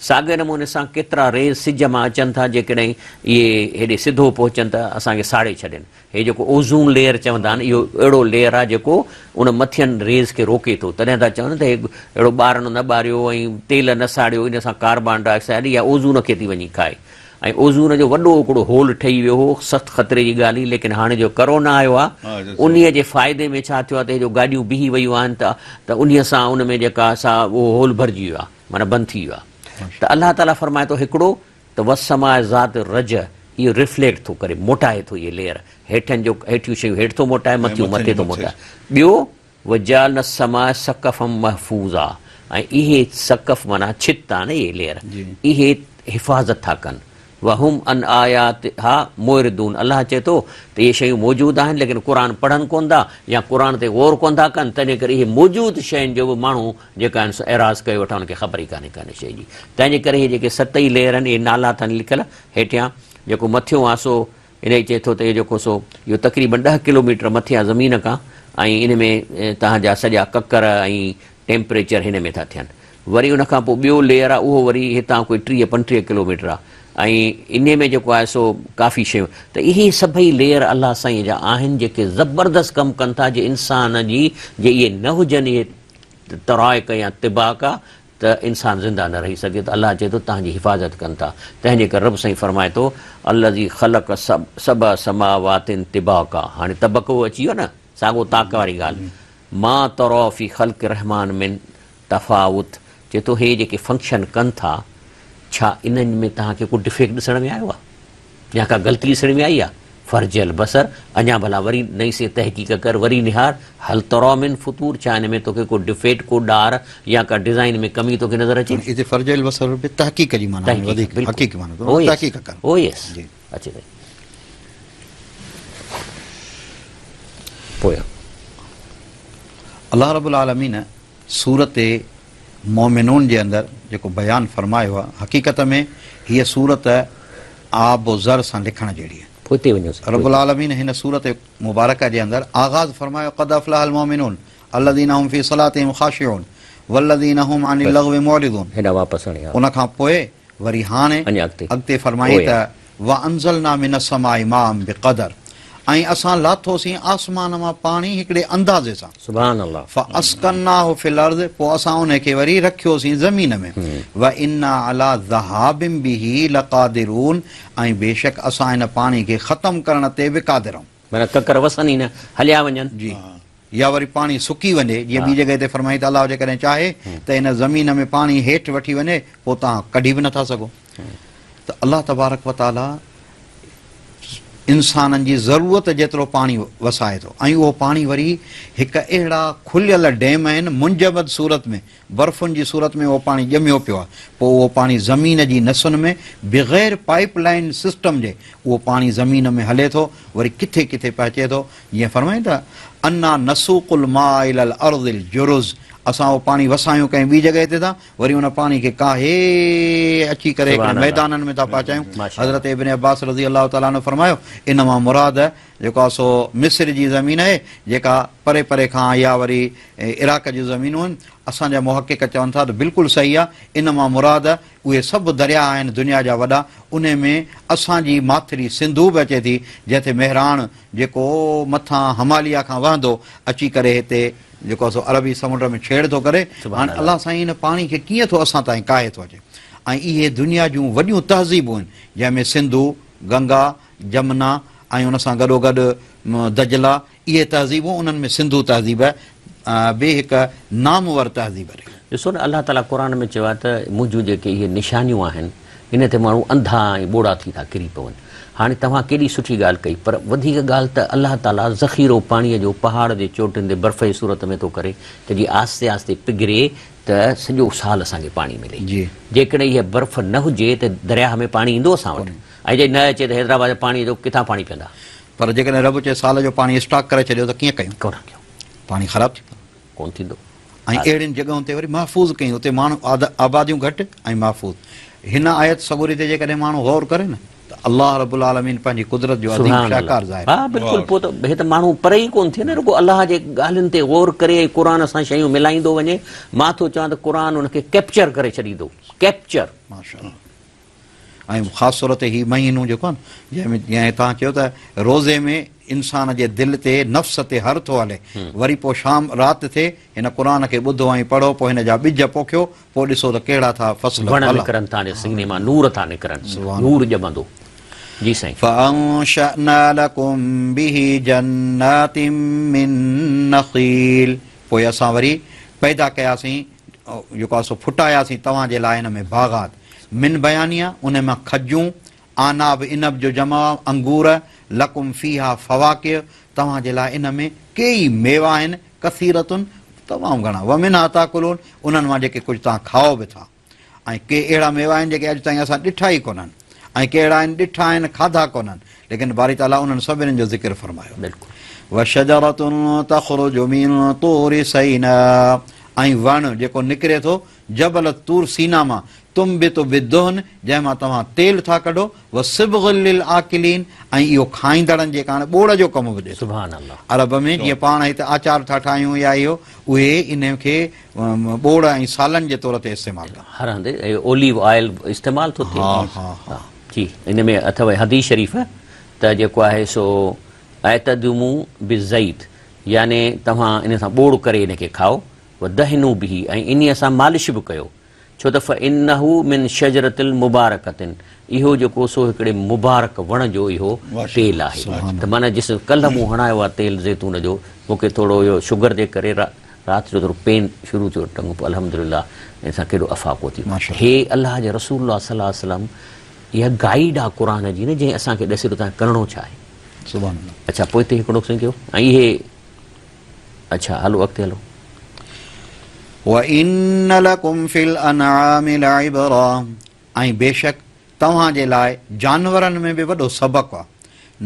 ساڳئي نموني سان ڪيترا ريز سج مان اچن ٿا جيڪڏهن اهي هيڏي سڌو پهچن ته اسان کي ساڙي ڇڏين. هي جيڪو اوزون ليئر چوندا آهن اهو اهڙو ليئر آهي جيڪو ان مٿين ريز کي روڪي ٿو. تڏهن ٿا چون ته هي اهڙو ٻارڻ نه ٻاريو ۽ تيل نه ساڙيو ان سان ڪاربان ڊاء آڪسائيڊ يا اوزون کي ٿي وڃي کائي. ۽ اوزون جو وڏو هڪڙو هول ٺهي ويو هو، سخت خطري جي ڳالهه هئي، ليڪن هاڻي جو ڪرونا آيو آهي انهيء جي فائدي ۾ ڇا ٿيو آهي ته هي جو گاڏيون بيهي ويون آهن ته ته انهيء سان ان ۾ جيڪا سا اهو هول ڀرجي ويو آهي معنيٰ بند ٿي ويو آهي ته الله تعاليٰ فرمائي ٿو هڪڙو ته والسماء ذات الرجع اهو رفليڪٽ ٿو ڪري موٽائي ٿو اهي ليئر هيٺين جو هيٺيون شيون هيٺ ٿو موٽائي مٿيون مٿي ٿو موٽائي ٻيو وجعلنا السماء سقفا محفوظا ۽ اهي سقف معنيٰ ڇت آهي نه اهي ليئر اهي حفاظت ٿا ڪن وهم عن آياتها معرضون الله چئي ٿو ته اهي شيون موجود آهن ليڪن قرآن پڙهن ڪونه ٿا يا قرآن تي غور ڪونه ٿا ڪن تنهنجي ڪري اهي موجود شين جو به ماڻهو جيڪا آهن سو اعراض ڪيو ويٺا انهن کي خبر ئي ڪانهي ڪا ان شيء جي تنهنجي ڪري اهي جيڪي ست ئي ليئر آهن اهي نالا اٿن لکيل هيٺيان جيڪو مٿيون آهي سو انهيء چئي ٿو ته اهو جيڪو سو اهو تقريباً ڏهه ڪلوميٽر مٿي آهي زمين کان ۽ ان ۾ توهان جا سڄا ڪڪر ۽ ٽيمپريچر هن ۾ ٿا ٿين. وري ان کان پوء ٻيو ليئر آهي اهو وري هتان ڪوئي 30 35 ڪلوميٽر آهي ۽ انهيء ۾ جيڪو آهي سو ڪافي شيون ته اهي سڀئي ليئر الله سائينء جا آهن جيڪي زبردست ڪم ڪن ٿا جي انسان جي جي اهي نه هجن اهي طرائق يا طباق ته انسان زنده نه رهي سگهي ته الله چئي ٿو توهان جي حفاظت ڪن ٿا تنهن جي ڪري رب سائين فرمائي ٿو الذي خلق سبع سماوات طباقا هاڻي طبقو اچي ويو نه ساڳو طاق واري ڳالهه ما ترا في خلق الرحمان من تفاوت چئي ٿو هي جيڪي فنڪشن ڪن ٿا ڇا انهن ۾ توهان کي ڪو ڊفيڪٽ ڏسڻ ۾ آيو آهي يا ڪا غلطي ڏسڻ ۾ آئي آ؟ فرجع البصر، اڃا ڀلا وري نئين سين تحقيق ڪر، وري نهار، هل تريٰ من فطور، ڇا ان ۾ توکي ڪو ڊفيٽ، ڪو ڏار يا ڪا ڊزائين ۾ ڪمي توکي نظر اچي ٿي؟ هتي فرجع البصر به تحقيق جي معنيٰ ۾ وڌيڪ حقيقي معنيٰ ٿو، تحقيق ڪر. او يس، اچي سائين. پويان. الله رب العالمين سورة مؤمنون جي اندر جيڪو بيان فرمايو آهي، حقيقت ۾ هيء سورت آب و زر سان لکڻ جهڙي آهي. پوئتي وڃو سائين. رب العالمين هن سورت مبارڪه جي اندر آغاز فرمايو قد افلح المؤمنون الذين هم في صلاتهم خاشعون والذين هم عن اللغو معرضون. هيڏانهن واپس هڻي ها. ان کان پوء وري هاڻي اڳتي فرمائي ته وانزلنا من السماء ماء بقدر ۽ اسان لاٿوسين آسمان مان پاڻي هڪڙي اندازي سان. سبحان الله. فاسڪناه في الارض پوء اسان ان کي وري رکيوسين زمين ۾. وانا علي ذهاب به لقادرون ۽ بيشڪ اسان ان پاڻي کي ختم ڪرڻ تي به قادر آهيون. معنيٰ ڪڪر وسن ئي نه، هليا وڃن. جي. يا وري پاڻي سڪي وڃي، جيئن ٻي جڳهه تي فرمائي ته الله جيڪڏهن چاهي ته ان زمين ۾ پاڻي هيٺ وٺي وڃي پوء توهان ڪڍي به نٿا سگهو. ته الله تبارڪ و تعاليٰ انسانن جي ضرورت جيترو پاڻي وسائي ٿو ۽ اهو پاڻي وري هڪ اهڙا کليل ڊيم آهن منجمد صورت ۾ برفن جي صورت ۾ اهو پاڻي ڄميو پيو آهي پوء اهو پاڻي زمين جي نسن ۾ بغير پائيپ لائين سسٽم جي اهو پاڻي زمين ۾ هلي ٿو وري ڪٿي ڪٿي پهچي ٿو جيئن فرمائين ته انا نسوق الماء الي الارض الجرز اسان اهو پاڻي وسايون ڪنهن ٻي جڳهه تي ٿا وري ان پاڻي کي ڪاهي اچي ڪري هڪڙي ميدانن ۾ ٿا پهچايون. حضرت ابن عباس رضي الله تعالٰي عنه فرمايو ان مان مراد جيڪو آهي سو مصر جي زمين آهي جيڪا پري پري کان يا وري عراق جون زمينون آهن. اسان جا محقق چون ٿا ته بلڪل صحيح آهي ان مان مراد اهي سڀ درياء آهن دنيا جا وڏا انهي ۾ اسان جي ماٿري سنڌو به اچي ٿي جنهن تي مهراڻ جيڪو مٿان هماليه کان وهندو اچي ڪري هتي جيڪو سو عربي سمنڊ ۾ ڇيڙ ٿو ڪري. هاڻي الله سائين ان پاڻي کي ڪيئن ٿو اسان تائين ڪاهي ٿو اچي ۽ اهي دنيا جون وڏيون تهذيبون آهن جنهن ۾ سنڌو، گنگا، جمنا ۽ ان سان گڏوگڏ دجلا اهي تهذيبون انهن ۾ سنڌو تهذيب به هڪ نامور تهذيب رهي. ڏسو نه الله تعاليٰ قرآن ۾ چيو آهي ته منهنجون جيڪي اهي نشانيون آهن ان تي ماڻهو انڌا ۽ ٻوڙا ٿي ٿا ڪري پون. هاڻي توهان ڪيڏي سٺي ڳالهه ڪئي پر وڌيڪ ڳالهه ته الله تعاليٰ ذخيرو پاڻيء جو پهاڙ جي چوٽين تي برف جي صورت ۾ ٿو ڪري ته جيئن آهستي آهستي پگهري ته سڄو سال اسان کي پاڻي ملي. جيڪڏهن اها برف نه هجي ته درياهه ۾ پاڻي ايندو اسان وٽ ۽ جي نه اچي ته حيدرآباد جي پاڻيء جو ڪٿان پاڻي پيئندا. پر جيڪڏهن رب چئي سال جو پاڻي اسٽاڪ ڪري ڇڏيو ته ڪيئن ڪيون؟ ڪونه ڪيون. پاڻي خراب ٿي پوندو. ڪونه ٿيندو. ۽ اهڙين جڳهن تي وري محفوظ ڪيون اتي ماڻهو آباديون گهٽ ۽ محفوظ. هن آيت سڳوري تي جيڪڏهن ماڻهو غور ڪري نه ته الله رب العالمين پنهنجي قدرت جو عظيم شاهڪار ظاهر ها بلڪل پوء ته هي ته ماڻهو پري ئي ڪونه ٿئي نه رڳو الله جي ڳالهين تي غور ڪري ۽ قرآن سان شيون ملائيندو وڃي مان ٿو چوان ته قرآن ان کي ڪيپچر ڪري ڇڏيندو ڪيپچر. ماشاءالله. ۽ خاص طور تي هي مهينو جيڪو آهي نه جنهن ۾ جيئن توهان چيو ته روزي ۾ انسان جي دل تي نفس تي هر ٿو هلي. وري پوء شام رات ٿئي هن قرآن کي ٻڌو ۽ پڙهو پوء هن جا ٻج پوکيو پوء ڏسو ته ڪهڙا ٿا فصل وڻ ڦلا. نڪرن ٿا جي سيني مان نور ٿا نڪرن نور ڄمندو. جي سائين. فانشأنا لڪم به جنات من نخيل پوء اسان وري پيدا ڪياسين جيڪو آهي سو ڦٽاياسين توهان جي لاء ان ۾ باغات من بيانيه ان مان کجون اعناب عنب جو جمع انگور لڪم فيها فواڪه توهان جي لاء ان ۾ ڪيئي ميوا آهن ڪثيرة تمام گهڻا ومنها تاڪلون انهن مان جيڪي ڪجهه توهان کائو به ٿا. ۽ ڪي اهڙا ميوا آهن جيڪي اڄ تائين اسان ڏٺا ئي ڪونهن ۽ ڪي اهڙا آهن ڏٺا آهن کاڌا ڪونهن ليڪن باري تعاليٰ انهن سڀني جو ذڪر فرمايو. بلڪل. وشجرة تخرج من طور سيناء ۽ وڻ جيڪو نڪري ٿو جبل طور سينا مان تنبت بالدهن جنهن مان توهان تيل ٿا ڪڍو وصبغ للآڪلين ۽ اهو کائيندڙن جي ڪاڻ ٻوڙ جو ڪم به ڏئي ٿو. سبحان الله. عرب ۾ جيئن پاڻ هت آچار ٿا ٺاهيون يا اهو اهي انهي کي ٻوڙ ۽ سالن جي طور تي استعمال ڪن. هر هنڌ اهو اوليو آئل استعمال ٿو ٿئي. ها ها ها. جي ان ۾ اٿو حديث شريف ته جيڪو آهي سو اعتدمو بالزيت يعني توهان ان سان ٻوڙ ڪري ان کي کائو ودهنو به ۽ انهي سان مالش به ڪيو ڇو ته فانه من شجرة مبارڪة اهو جيڪو سو هڪڙي مبارڪ وڻ جو اهو تيل آهي ته معنيٰ جس ڪلهه مون هڻايو آهي تيل زيتون جو مون کي ٿورو اهو شگر جي ڪري رات جو ٿورو پين شروع ٿيو ٽنگ پوء الحمدلله ان سان ڪيڏو افاقو ٿيو هي الله جي رسول الله صلي الله عليه وسلم اها گائيڊ آهي قرآن جي نه جنهن اسان کي ڏسي ٿو ته ڪرڻو ڇا آهي سبحان الله اڇا پوئتي هڪڙو سائين ڪيو ۽ اهي اڇا هلو اڳتي هلو. وَإِنَّ لَڪُمْ فِي الْأَنْعَامِ لَعِبْرَةً ۽ بيشڪ توهان جي لاء جانورن ۾ به وڏو سبق آهي.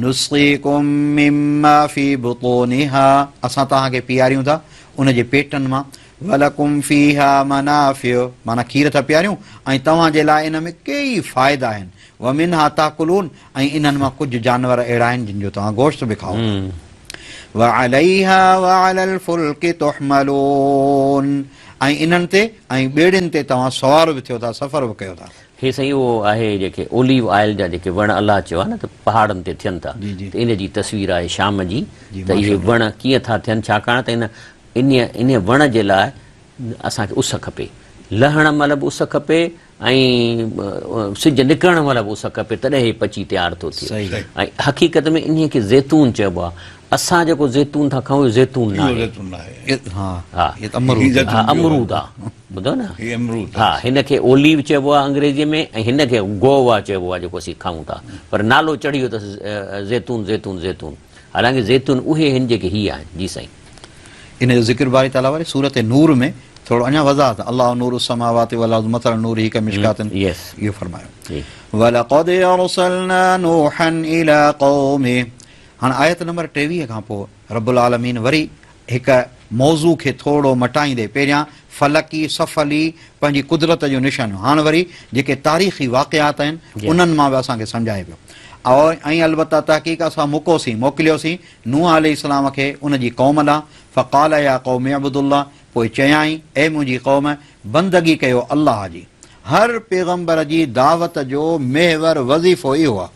نُسْقِيڪُم مِّمَّا فِي بُطُونِهَا اسان توهان کي پياريون ٿا ان جي پيٽن مان. وَلَڪُمْ فِيهَا مَنَافِعُ معنيٰ کير ٿا پياريون ۽ توهان جي لاء ان ۾ ڪيئي فائدا آهن. وَمِنْهَا تَأْڪُلُونَ ۽ انهن مان ڪجهه جانور اهڙا آهن جن جو توهان گوشت به کائو ٿا. وعليها وعلي الفلڪ تحملون ۽ انهن تي ۽ ٻيڙين تي توهان سوار به ٿيو ٿا، سفر به ڪيو ٿا. هي سائين اهو آهي جيڪي اوليو آئل جا جيڪي وڻ الله چيو آهي نه ته پهاڙن تي ٿين ٿا ته ان جي تصوير آهي شام جي ته اهي وڻ ڪيئن ٿا ٿين ڇاڪاڻ ته ان انهي وڻ جي لاء اسان کي اس کپي لهڻ مهل به اس کپي ۽ سج نڪرڻ مهل به اس کپي تڏهن هي پچي تيار ٿو ٿئي ۽ حقيقت ۾ انهي کي زيتون چئبو آهي. اسان جيڪو زيتون ٿا کائون اهو زيتون ناهي. ها امرود آهي ٻڌو نه ها هن کي اوليو چئبو آهي انگريزي ۾ ۽ هن کي گووا چئبو آهي جيڪو اسين کائون ٿا پر نالو چڙهي ويو اٿس زيتون زيتون زيتون حالانڪه زيتون اهي آهن جيڪي هي آهن جي سائين. ان جو ذڪر باري تعاليٰ واري سورة نور ۾ ٿورو اڃا وضاحت الله نور السماوات والارض مثل نوره ڪمشڪات اهو فرمايو ولقد ارسلنا نوحا الي قومه هاڻ آيت نمبر 23 کان پوء رب العالمين وري هڪ موضوع کي ٿورو مٽائيندي پهريان فلڪي سفلي پنهنجي قدرت جون نشانيون هاڻ وري جيڪي تاريخي واقعات آهن انهن مان به اسان کي سمجهائي پيو ۽ البته تحقيق اسان مڪوسين موڪليوسين نوح عليه السلام کي ان جي قوم ڏانهن، فقال يا قوم اعبدوا الله، پوء چيائين، اي منهنجي قوم! بندگي ڪيو الله جي. هر پيغمبر جي دعوت جو محور وظيفو اهو آهي.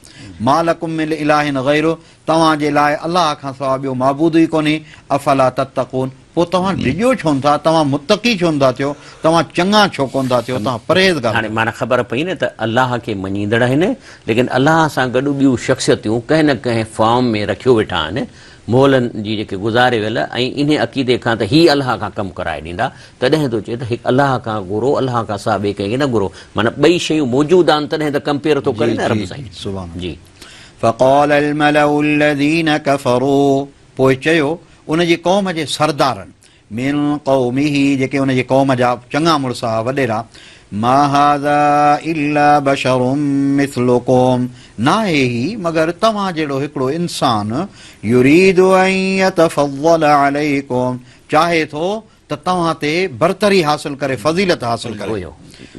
ما لڪم من اله غيره، توهان جي لاء الله کان سواء ٻيو معبود ئي ڪونهي، افلا تتقون، پوء توهان ڊڄو ڇو نه ٿا، توهان متقي ڇو نه ٿا ٿيو، توهان چڱا ڇو ڪونه ٿا ٿيو، توهان پرهيزگار هاڻي معنيٰ خبر پئي نه ته الله کي مڃيندڙ آهن، ليڪن الله سان گڏ ٻيون شخصيتون ڪنهن نه ڪنهن فارم ۾ رکيو ويٺا آهن، مغلن جي جيڪي گذاري ويل ۽ انهي عقيدي کان ته هي الله کان ڪم ڪرائي ڏيندا، تڏهن ٿو چئي ته هڪ الله کان گهرو، الله کان سواء ٻئي ڪنهن کي نه گهرو، معنيٰ ٻئي شيون موجود آهن تڏهن ته ڪمپيئر ٿو ڪري نه رب سائين. جي. فقال الملأ الذين ڪفروا پوء چيو ان جي قوم جي سردارن، من قومه جيڪي ان جي قوم جا چڱا مڙس ها، وڏيرا، ما هذا الا بشر مثلڪم ناهي هي مگر توهان جهڙو هڪڙو انسان، يريد ان يتفضل عليڪم چاهي ٿو ته توهان تي برتري حاصل ڪري، فضيلت حاصل ڪري.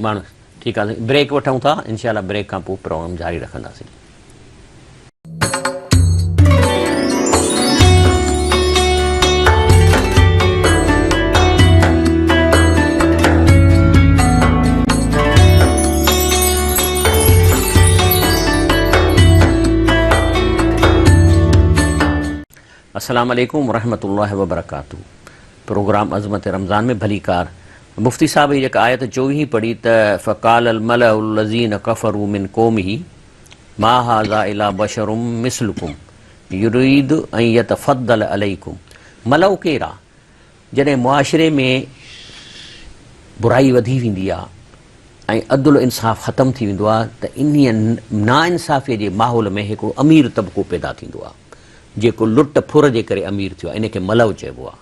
ماڻهو ٺيڪ آهي بريڪ وٺون ٿا انشاء الله بريڪ کان پوء پروگرام جاري رکنداسين. السلام عليڪم ورحمة الله وبرڪاته پروگرام عظمت رمضان ۾ ڀليڪار مفتي صاحب هي جيڪا آيت چوويهين پڙهي ته فقال الملأ الذين ڪفروا من قومه ما هذا الا بشر مثلڪم يريد ان يتفضل عليڪم ملأ ڪير آ جڏهن معاشري ۾ برائي وڌي ويندي آ ۽ عدل و انصاف ختم ٿي ويندو آ ته انهيء ناانصافيء جي ماحول ۾ هڪڙو امير طبقو پيدا ٿيندو آ جيڪو لٽ ڦر جي ڪري امير ٿيو آ ان کي ملؤ چئبو آ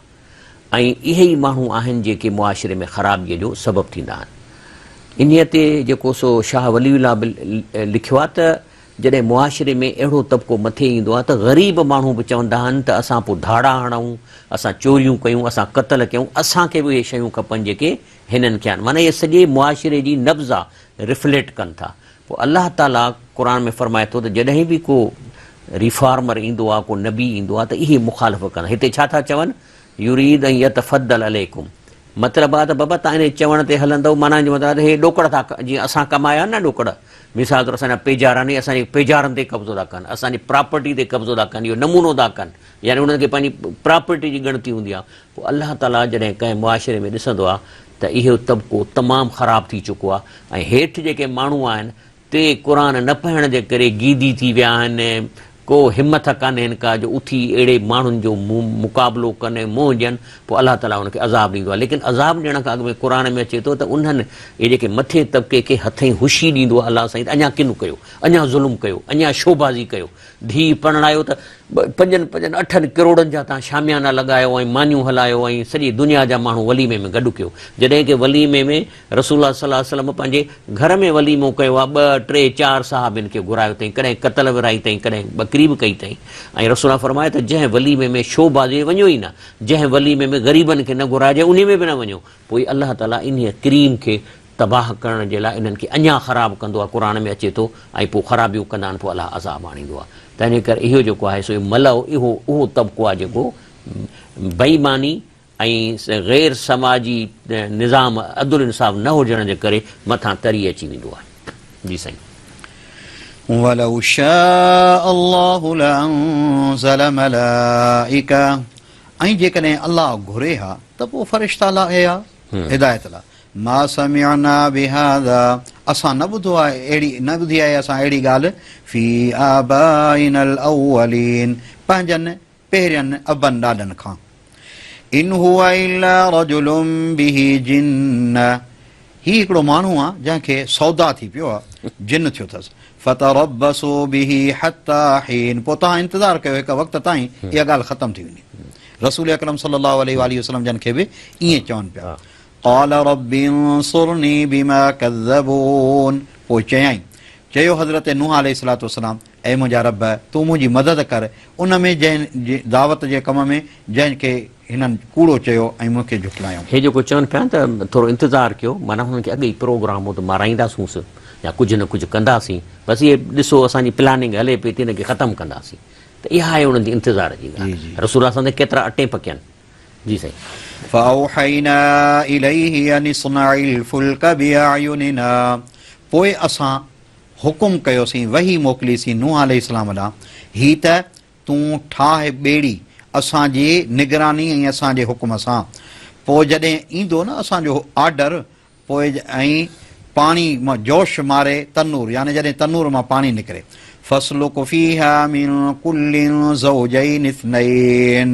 ۽ اهي ئي ماڻهو آهن جيڪي معاشري ۾ خرابيء جو سبب ٿيندا آهن. انهيء تي جيڪو سو شاهه ولي الله به لکيو آ ته جڏهن معاشري ۾ اهڙو طبقو مٿي ايندو آهي ته غريب ماڻهو به چوندا آهن ته اسان پوء ڌاڙا هڻون، اسان چوريون ڪيون، اسان قتل ڪيون، اسان کي به اهي شيون کپن جيڪي هنن کي آهن. معنيٰ اهي سڄي معاشري جي نبض آ رفليڪٽ ڪن ٿا. پوء الله تعاليٰ قرآن ۾ فرمائي ٿو ته جڏهن به ڪو ريفارمر ايندو آهي، ڪو نبي ايندو آهي ته اهي مخالف ڪندا. هتي ڇا ٿا چون؟ يريد ان يتفضل عليڪم مطلب آ ته بابا تان انهي چوڻ تي هلندؤ معنيٰ جو مطلب آ ته هي ڏوڪڙ ٿا جيئن اسان ڪمايا آهن نه ڏوڪڙ مثال طور اسان جا پيجار آهن اسان جي پيجارن تي قبضو ٿا ڪن اسان جي پراپرٽي تي قبضو ٿا ڪن اهو نمونو ٿا ڪن يعني انهن کي پنهنجي پراپرٽي جي ڳڻتي هوندي آ پوء الله تعاليٰ جڏهن ڪنهن معاشري ۾ ڏسندو آ ته اهو طبقو تمام خراب ٿي چڪو آ ۽ هيٺ جيڪي ماڻهو آهن تي قرآن نه پڙهڻ جي ڪري گيدي ٿي ويا آهن، ڪو همٿ ڪانهين ڪا جو اٿي اهڙي ماڻهن جو مقابلو ڪن ۽ منهن ڏين، پوء الله تعاليٰ انهن کي عذاب ڏيندو آهي، ليڪن عذاب ڏيڻ کان اڳ ۾ قرآن ۾ اچي ٿو ته انهن اهي جيڪي مٿين طبقي کي هٿئين هوشي ڏيندو آهي الله سائين ته اڃا ڪن ڪيو، اڃا ظلم ڪيو، اڃا شوبازي ڪيو، ڌيء پرڻايو ته پنجن پنجن اٺن ڪروڙن جا تان شاميانا لڳايو ۽ مانيون هلايو ۽ سڄي دنيا جا ماڻهو وليمي ۾ گڏ ڪيو، جڏهن ڪه وليمي ۾ رسول الله صلي الله عليه وسلم پنهنجي گهر ۾ وليمو ڪيو آهي، ٻه، ٽي، چار صحابين کي گهرايو اٿئين، ڪڏهن قتل ورهائي اٿئين، ڪڏهن ٻڪري به ڪئي اٿئين ۽ رسول الله فرمايو ته جنهن وليمي ۾ شو بازي وڃو ئي نه، جنهن وليمي ۾ غريبن کي نه گهرائجي انهي ۾ به نه وڃو، پوء الله تعالي انهيء ڪريم کي تباهه ڪرڻ جي لاء انهن کي اڃا خراب ڪندو آهي، قرآن ۾ اچي ٿو ۽ پوء خرابيون ڪندا آهن پوء الله عذاب آڻيندو آهي، تنهنجي ڪري اهو جيڪو آهي سو ملئو اهو اهو طبقو آهي جيڪو بي ايماني ۽ غير سماجي نظام عدل انصاف نه هجڻ جي ڪري مٿان تري اچي ويندو آهي. جي سائين. ولو شاء الله لانزل ملائڪه ۽ جيڪڏهن الله گهري ها ته پوء فرشتا لاهي ها هدايت لاء ما سمعنا بهذا اسان نه ٻڌو آهي اهڙي نه ٻڌي آهي اسان اهڙي ڳالهه في آبائنا الاولين پنهنجن پهرين ابن ڏاڏن کان. ان هو الا رجل به جنه هي هڪڙو ماڻهو آ جنهن کي سودا ٿي پيو آ، جن ٿيو اٿس. فتربصوا به حتي حين پوء توهان انتظار ڪيو هڪ وقت تائين اها ڳالهه ختم ٿي ويندي. رسول اڪرم صلي الله عليه واٰله وسلم جن کي به ائين چون پيا. قال رب انصرني بما ڪذبون پوء چيائين، چيو حضرت نوح عليه الصلوة والسلام، اي منهنجا رب! تون منهنجي مدد ڪر ان ۾ جنهن جي دعوت جي ڪم ۾ جنهن کي هنن ڪوڙو چيو ۽ مون کي جهٽلايائون. هي جيڪو چون پيا ته ٿورو انتظار ڪيو معنيٰ هنن کي اڳ ئي پروگرام هو ته مارائينداسونس يا ڪجهه نه ڪجهه ڪنداسين بس اهي ڏسو اسان جي پلاننگ هلي پئي ٿي هن کي ختم ڪنداسين ته اها آهي انهن جي انتظار جي ڳالهه رسول الله صلعم ڪيترا اٽين پڪين جي سائين. فاوحينا اليه ان اصنع الفلڪ باعيننا پوء اسان حڪم ڪيوسين، وحي موڪليسين، نوح عليه السلام ڏانهن، هي ته تون ٺاهه ٻيڙي اسان جي نگراني ۽ اسان جي حڪم سان، پوء جڏهن ايندو نه اسان جو آرڊر، پوء ۽ پاڻي مان جوش ماري تنور، يعني جڏهن تنور مان پاڻي نڪري، فاسلڪ فيها من ڪل زوجين اثنين،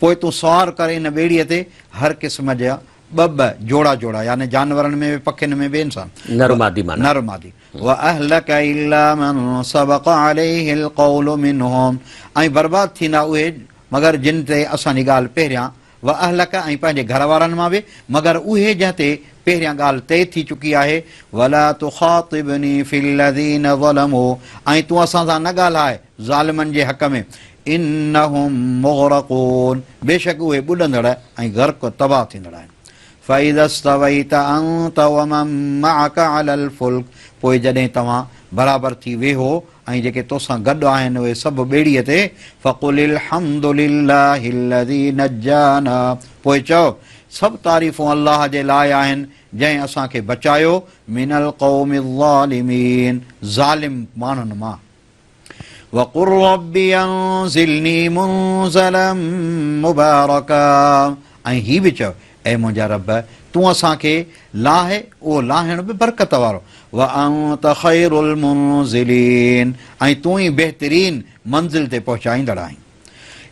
پوء تون سوار ڪر ان ٻيڙيء تي هر قسم جا ٻه ٻه جوڙا جوڙا يعني جانورن ۾ به پکين ۾ به انسان نر مادي معنيٰ. نر مادي واهلڪ الا من سبق عليه القول منهم ۽ برباد ٿيندا اهي مگر جن تي اسان جي ڳالهه پهريان واهلڪ ۽ پنهنجي گهر وارن مان به مگر اهي جنهن تي پهريان ڳالهه طئي ٿي چڪي آهي ولا تخاطبني في الذين ظلموا ۽ تون اسان سان نه ڳالهاء ظالمن جي حق ۾ انهم مغرقون بيشڪ اهي ٻڏندڙ ۽ غرق، تباهه، ٿيندڙ آهن. فاذا استويت انت ومن معک علي الفلک پوء جڏهن توهان برابر ٿي ويهو ۽ جيڪي توسان گڏ آهن اهي سڀ ٻيڙيء تي، فقل الحمد لله الذي نجانا پوء چئو، سڀ تعريفون الله جي لاء آهن جنهن اسان کي بچايو، من القوم الظالمين ظالم ماڻهن مان. وقل رب انزلني منزلا مبارڪا ۽ هي به چئو، اي منهنجا رب! تون اسان کي لاهه، اهو لاهڻ به برڪت وارو، وانت خير المنزلين ۽ تون ئي بهترين منزل تي پهچائيندڙ آهين.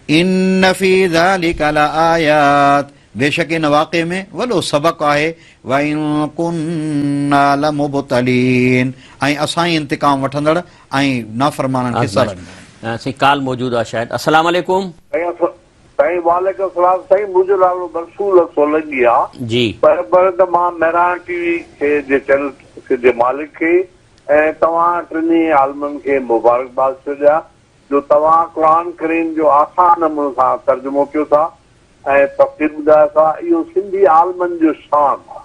ان في ذلک لآيات بيشڪ ان واقعي ۾ وڏو سبق آهي، وان ڪنا لمبتلين ۽ اسان ئي انتقام وٺندڙ ۽ نافرمانن کي سزا ڏيندڙ آهيون. سائين ڪال موجود آ شايد السلام عليڪم. سائين وعليڪم السلام سائين منهنجو نالو منصور سولنگي آ جي. پر پر ته مان مهراڻ ٽي وي کي جي چينل جي مالڪ کي ۽ توهان ٽنهي عالمن کي مبارڪباد ٿو ڏيان جو توهان قرآن ڪريم جو آسان نموني سان ترجمو ڪيو ٿا ۽ تفسير ٻڌايو ٿا اهو سنڌي عالمن جو شان آ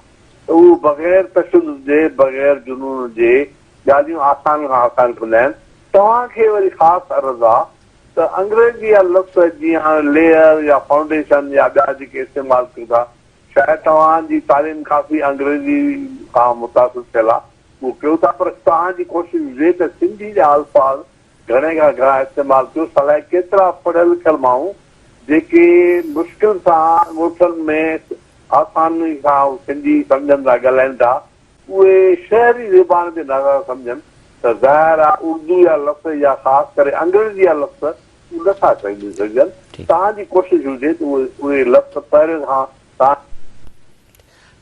ته اهو بغير تشدد جي بغير جنون جي ڳالهيون آسان کان آسان ڪندا آهن توهان کي وري خاص عرض آ ته انگريزي جا لفظ جيئن هاڻي ليئر يا فائونڊيشن يا ٻيا جيڪي استعمال ڪيو ٿا شايد توهان جي تعليم ڪافي انگريزي کان متاثر ٿيل آ اهو ڪيو ٿا پر توهان جي ڪوشش هجي ته سنڌي جا الفاظ گهڻي کان گهڻا استعمال ڪيو الائي ڪيترا پڙهيل لکيل ماڻهو جيڪي مشڪل سان ڳوٺن ۾ آساني سان سنڌي سمجهن ٿا ڳالهائين ٿا اهي شهري زبان به نه ٿا سمجهن ته ظاهر آ اردو جا لفظ يا خاص ڪري انگريزي جا لفظ اهي نه ٿا سمجهي سگهجن. توهان جي ڪوشش هجي ته اهي لفظ پهرين کان توهان.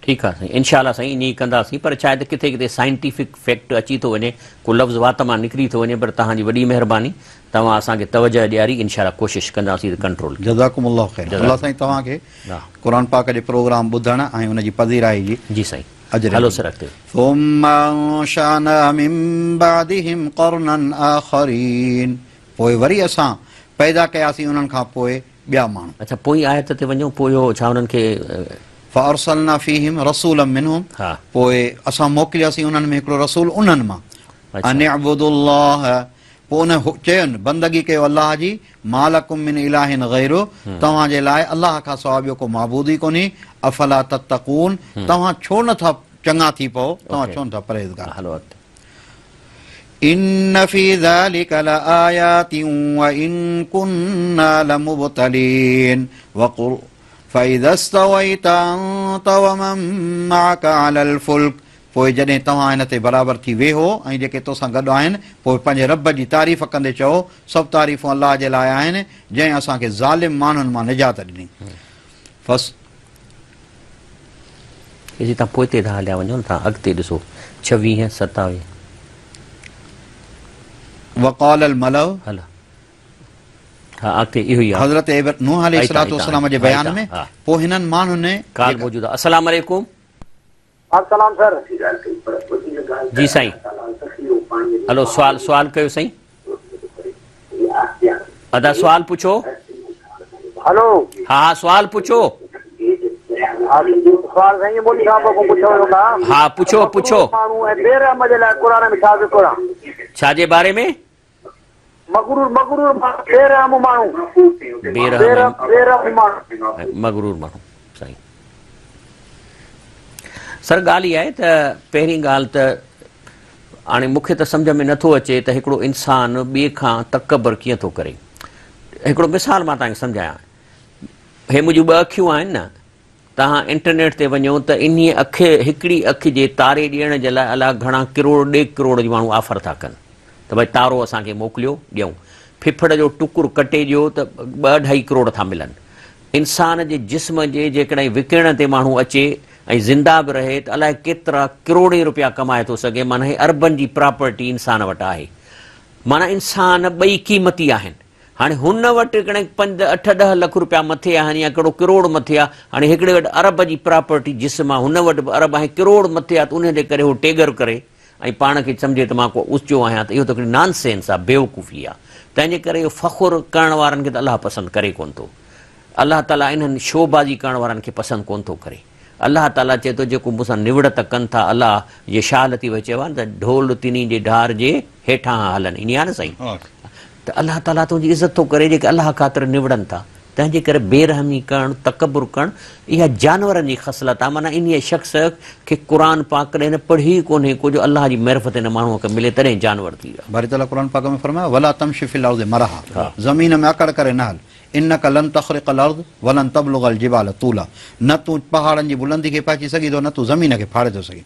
ٺيڪ آ سائين انشاء الله سائين ائين ئي ڪنداسين پر ڇا آهي ته ڪٿي ڪٿي سائنٽيفڪ فيڪٽ اچي ٿو وڃي ڪو لفظ وات مان نڪري ٿو وڃي پر توهان جي وڏي مهرباني توهان اسان کي توجه ڏياري انشاء الله ڪوشش ڪنداسين ته ڪنٽرول ڪيون. جزاڪم الله خير الله سائين توهان کي قرآن پاڪ جي پروگرام ٻڌڻ ۽ ان جي پذيرائي جي جي سائين اجر هلو ڏي. سر اڳتي. ثم انشأنا من بعدهم قرنا آخرين پوء وري اسان پيدا ڪياسين انهن کان پوء ٻيا ماڻهو. اڇا پوئين آيت تي وڃو پوء اهو ڇا انهن کي. فارسلنا فيهم رسولا منهم پوء اسان موڪلياسين انهن ۾ هڪڙو رسول انهن مان ان اعبدوا الله پوء ان چين، بندگي ڪيو الله جي، ما لڪم من اله غيره، توهان جي لاء الله کان سواء ٻيو ڪو معبود ئي ڪونهي، افلا تتقون، توهان ڇو نه ٿا چڱا ٿي پئو، توهان ڇو نه ٿا پرهيزگار ٿي پئو. ان في ذلک لآيات وان ڪنا لمبتلين وقر فاذا استويت انت ومن معک علي الفلک پوء جڏهن توهان هن تي برابر ٿي ويهو ۽ جيڪي توسان گڏ آهن، پوء پنهنجي رب جي تعريف ڪندي چئو، سڀ تعريفون الله جي لاء آهن، جنهن اسان کي ظالم ماڻهن مان نجات ڏني. فس. جي توهان پوئتي ٿا هليا وڃو نه توهان اڳتي ڏسو ڇويهه ستاويهه. وقال الملأ. هل. ها اڳتي اهو ئي آهي. حضرت نوح عليه الصلوة والسلام جي بيان ۾، پوء هنن ماڻهن. ڪال موجود آهي. السلام عليڪم. السلام سر. جي سائين هلو سوال سوال ڪيو سائين ادا سوال پڇو هلو ها ها سوال پڇو سوال سائين مولوي صاحب کان پڇو ويو ها ها پڇو پڇو ماڻهو ۽ بي رحم جي لاء قرآن ۾ ڇا ذڪر آ ڇا جي باري ۾ مغرور مغرور ماڻهو بي رحم ماڻهو بي رحم بي رحم ماڻهو مغرور ماڻهو سائين سر ڳالهه اها آهي ته پهرين ڳالهه ته هاڻي مون کي ته سمجهه ۾ نٿو اچي ته هڪڙو انسان ٻئي کان تڪبر ڪيئن ٿو ڪري هڪڙو مثال مان توهان کي سمجهايان هي منهنجون ٻه اکيون آهن نه توهان انٽرنيٽ تي وڃو ته انهيء اک هڪڙي اک جي تاري ڏيڻ جي لاء الاء گهڻا ڪروڙ ڏيڍ ڪروڙ جي ماڻهو آفر ٿا ڪن ته ڀائي تارو اسان کي موڪليو ڏيون ڦڦڙ جو ٽڪر ڪٽي ڏيو ته ٻه اڍائي ڪروڙ ٿا ملن انسان جي جسم جي جيڪڏهن وڪڻڻ تي ماڻهو اچي ۽ زنده به رهي ته الاء ڪيترا ڪروڙين روپيا ڪمائي ٿو سگهي معنيٰ هي اربن جي پراپرٽي انسان وٽ آهي معنيٰ انسان ٻئي قيمتي آهن هاڻي هن وٽ هڪڙي پنج اٺ ڏهه لک روپيا مٿي آهن يا ڪهڙو ڪروڙ مٿي آهي، هاڻي هڪڙي وٽ ارب جي پراپرٽي جسم آهي، هن وٽ به ارب آهي ڪروڙ مٿي آهي ته انهي جي ڪري هو ٽيڳر ڪري ۽ پاڻ کي سمجهي ته مان ڪو اوچو آهيان ته اهو ته هڪڙي نان سينس آهي، بيوقوفي آهي. تنهن جي ڪري اهو فخر ڪرڻ وارن کي ته الله پسند ڪري ڪونه ٿو. الله تعاليٰ انهن شو بازي ڪرڻ وارن کي پسند ڪونه ٿو ڪري. الله تعاليٰ چئي ٿو جيڪو مون سان نوڙت ڪن ٿا الله جي شاهه لطيف چيو آهي نه ته ڍول تنهي جي ڍار جي هيٺان هلن ائين آهي نه سائين ته الله تعاليٰ تنهنجي عزت ٿو ڪري جيڪي الله خاطر نوڙن ٿا. تنهن جي ڪري بي رحمي ڪرڻ، تڪبر ڪرڻ اها جانورن جي خصلت آهي، معنيٰ انهيء شخص کي قرآن پاڪ ڪڏهن نه پڙهي ئي ڪونهي ڪو جو الله جي معرفت هن ماڻهوء کي ملي تڏهن جانور ٿي ويو آهي. باري تعاليٰ قرآن پاڪ ۾ فرمايو، ولا تمش في الارض مرحا زمين ۾ اڪڙ ڪري نه هل، انک لن تخرق الارض ولن تبلغ الجبال طولا نه تون پهاڙن جي بلندي کي پهچي سگهين ٿو نه تون زمين کي ڦاڙي ٿو سگهين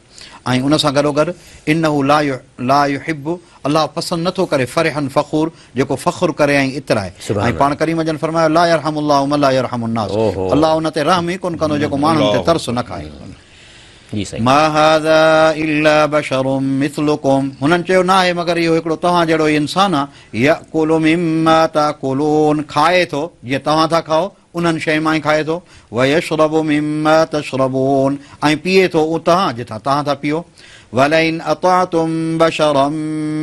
۽ ان سان گڏوگڏ انه لا يحب الله پسند نه ٿو ڪري فرحا فخور جيڪو فخر ڪري ۽ اترائي ۽ پاڻ ڪريم جن فرمايو لا يرحم الله من لا يرحم الناس الله ان تي رحم ئي ڪونه ڪندو جيڪو ماڻهن تي ترس نه کائي. ما هذا الا بشر مثلڪم هنن چيو ناهي مگر اهو هڪڙو توهان جهڙو ئي انسان آهي ياڪل مما تاڪلون کائي ٿو جيئن توهان ٿا کائو انهن شين مان ئي کائي ٿو، ويشرب مما تشربون ۽ پيئي ٿو اتان جتان توهان ٿا پيئو، ولئن اطعتم بشرا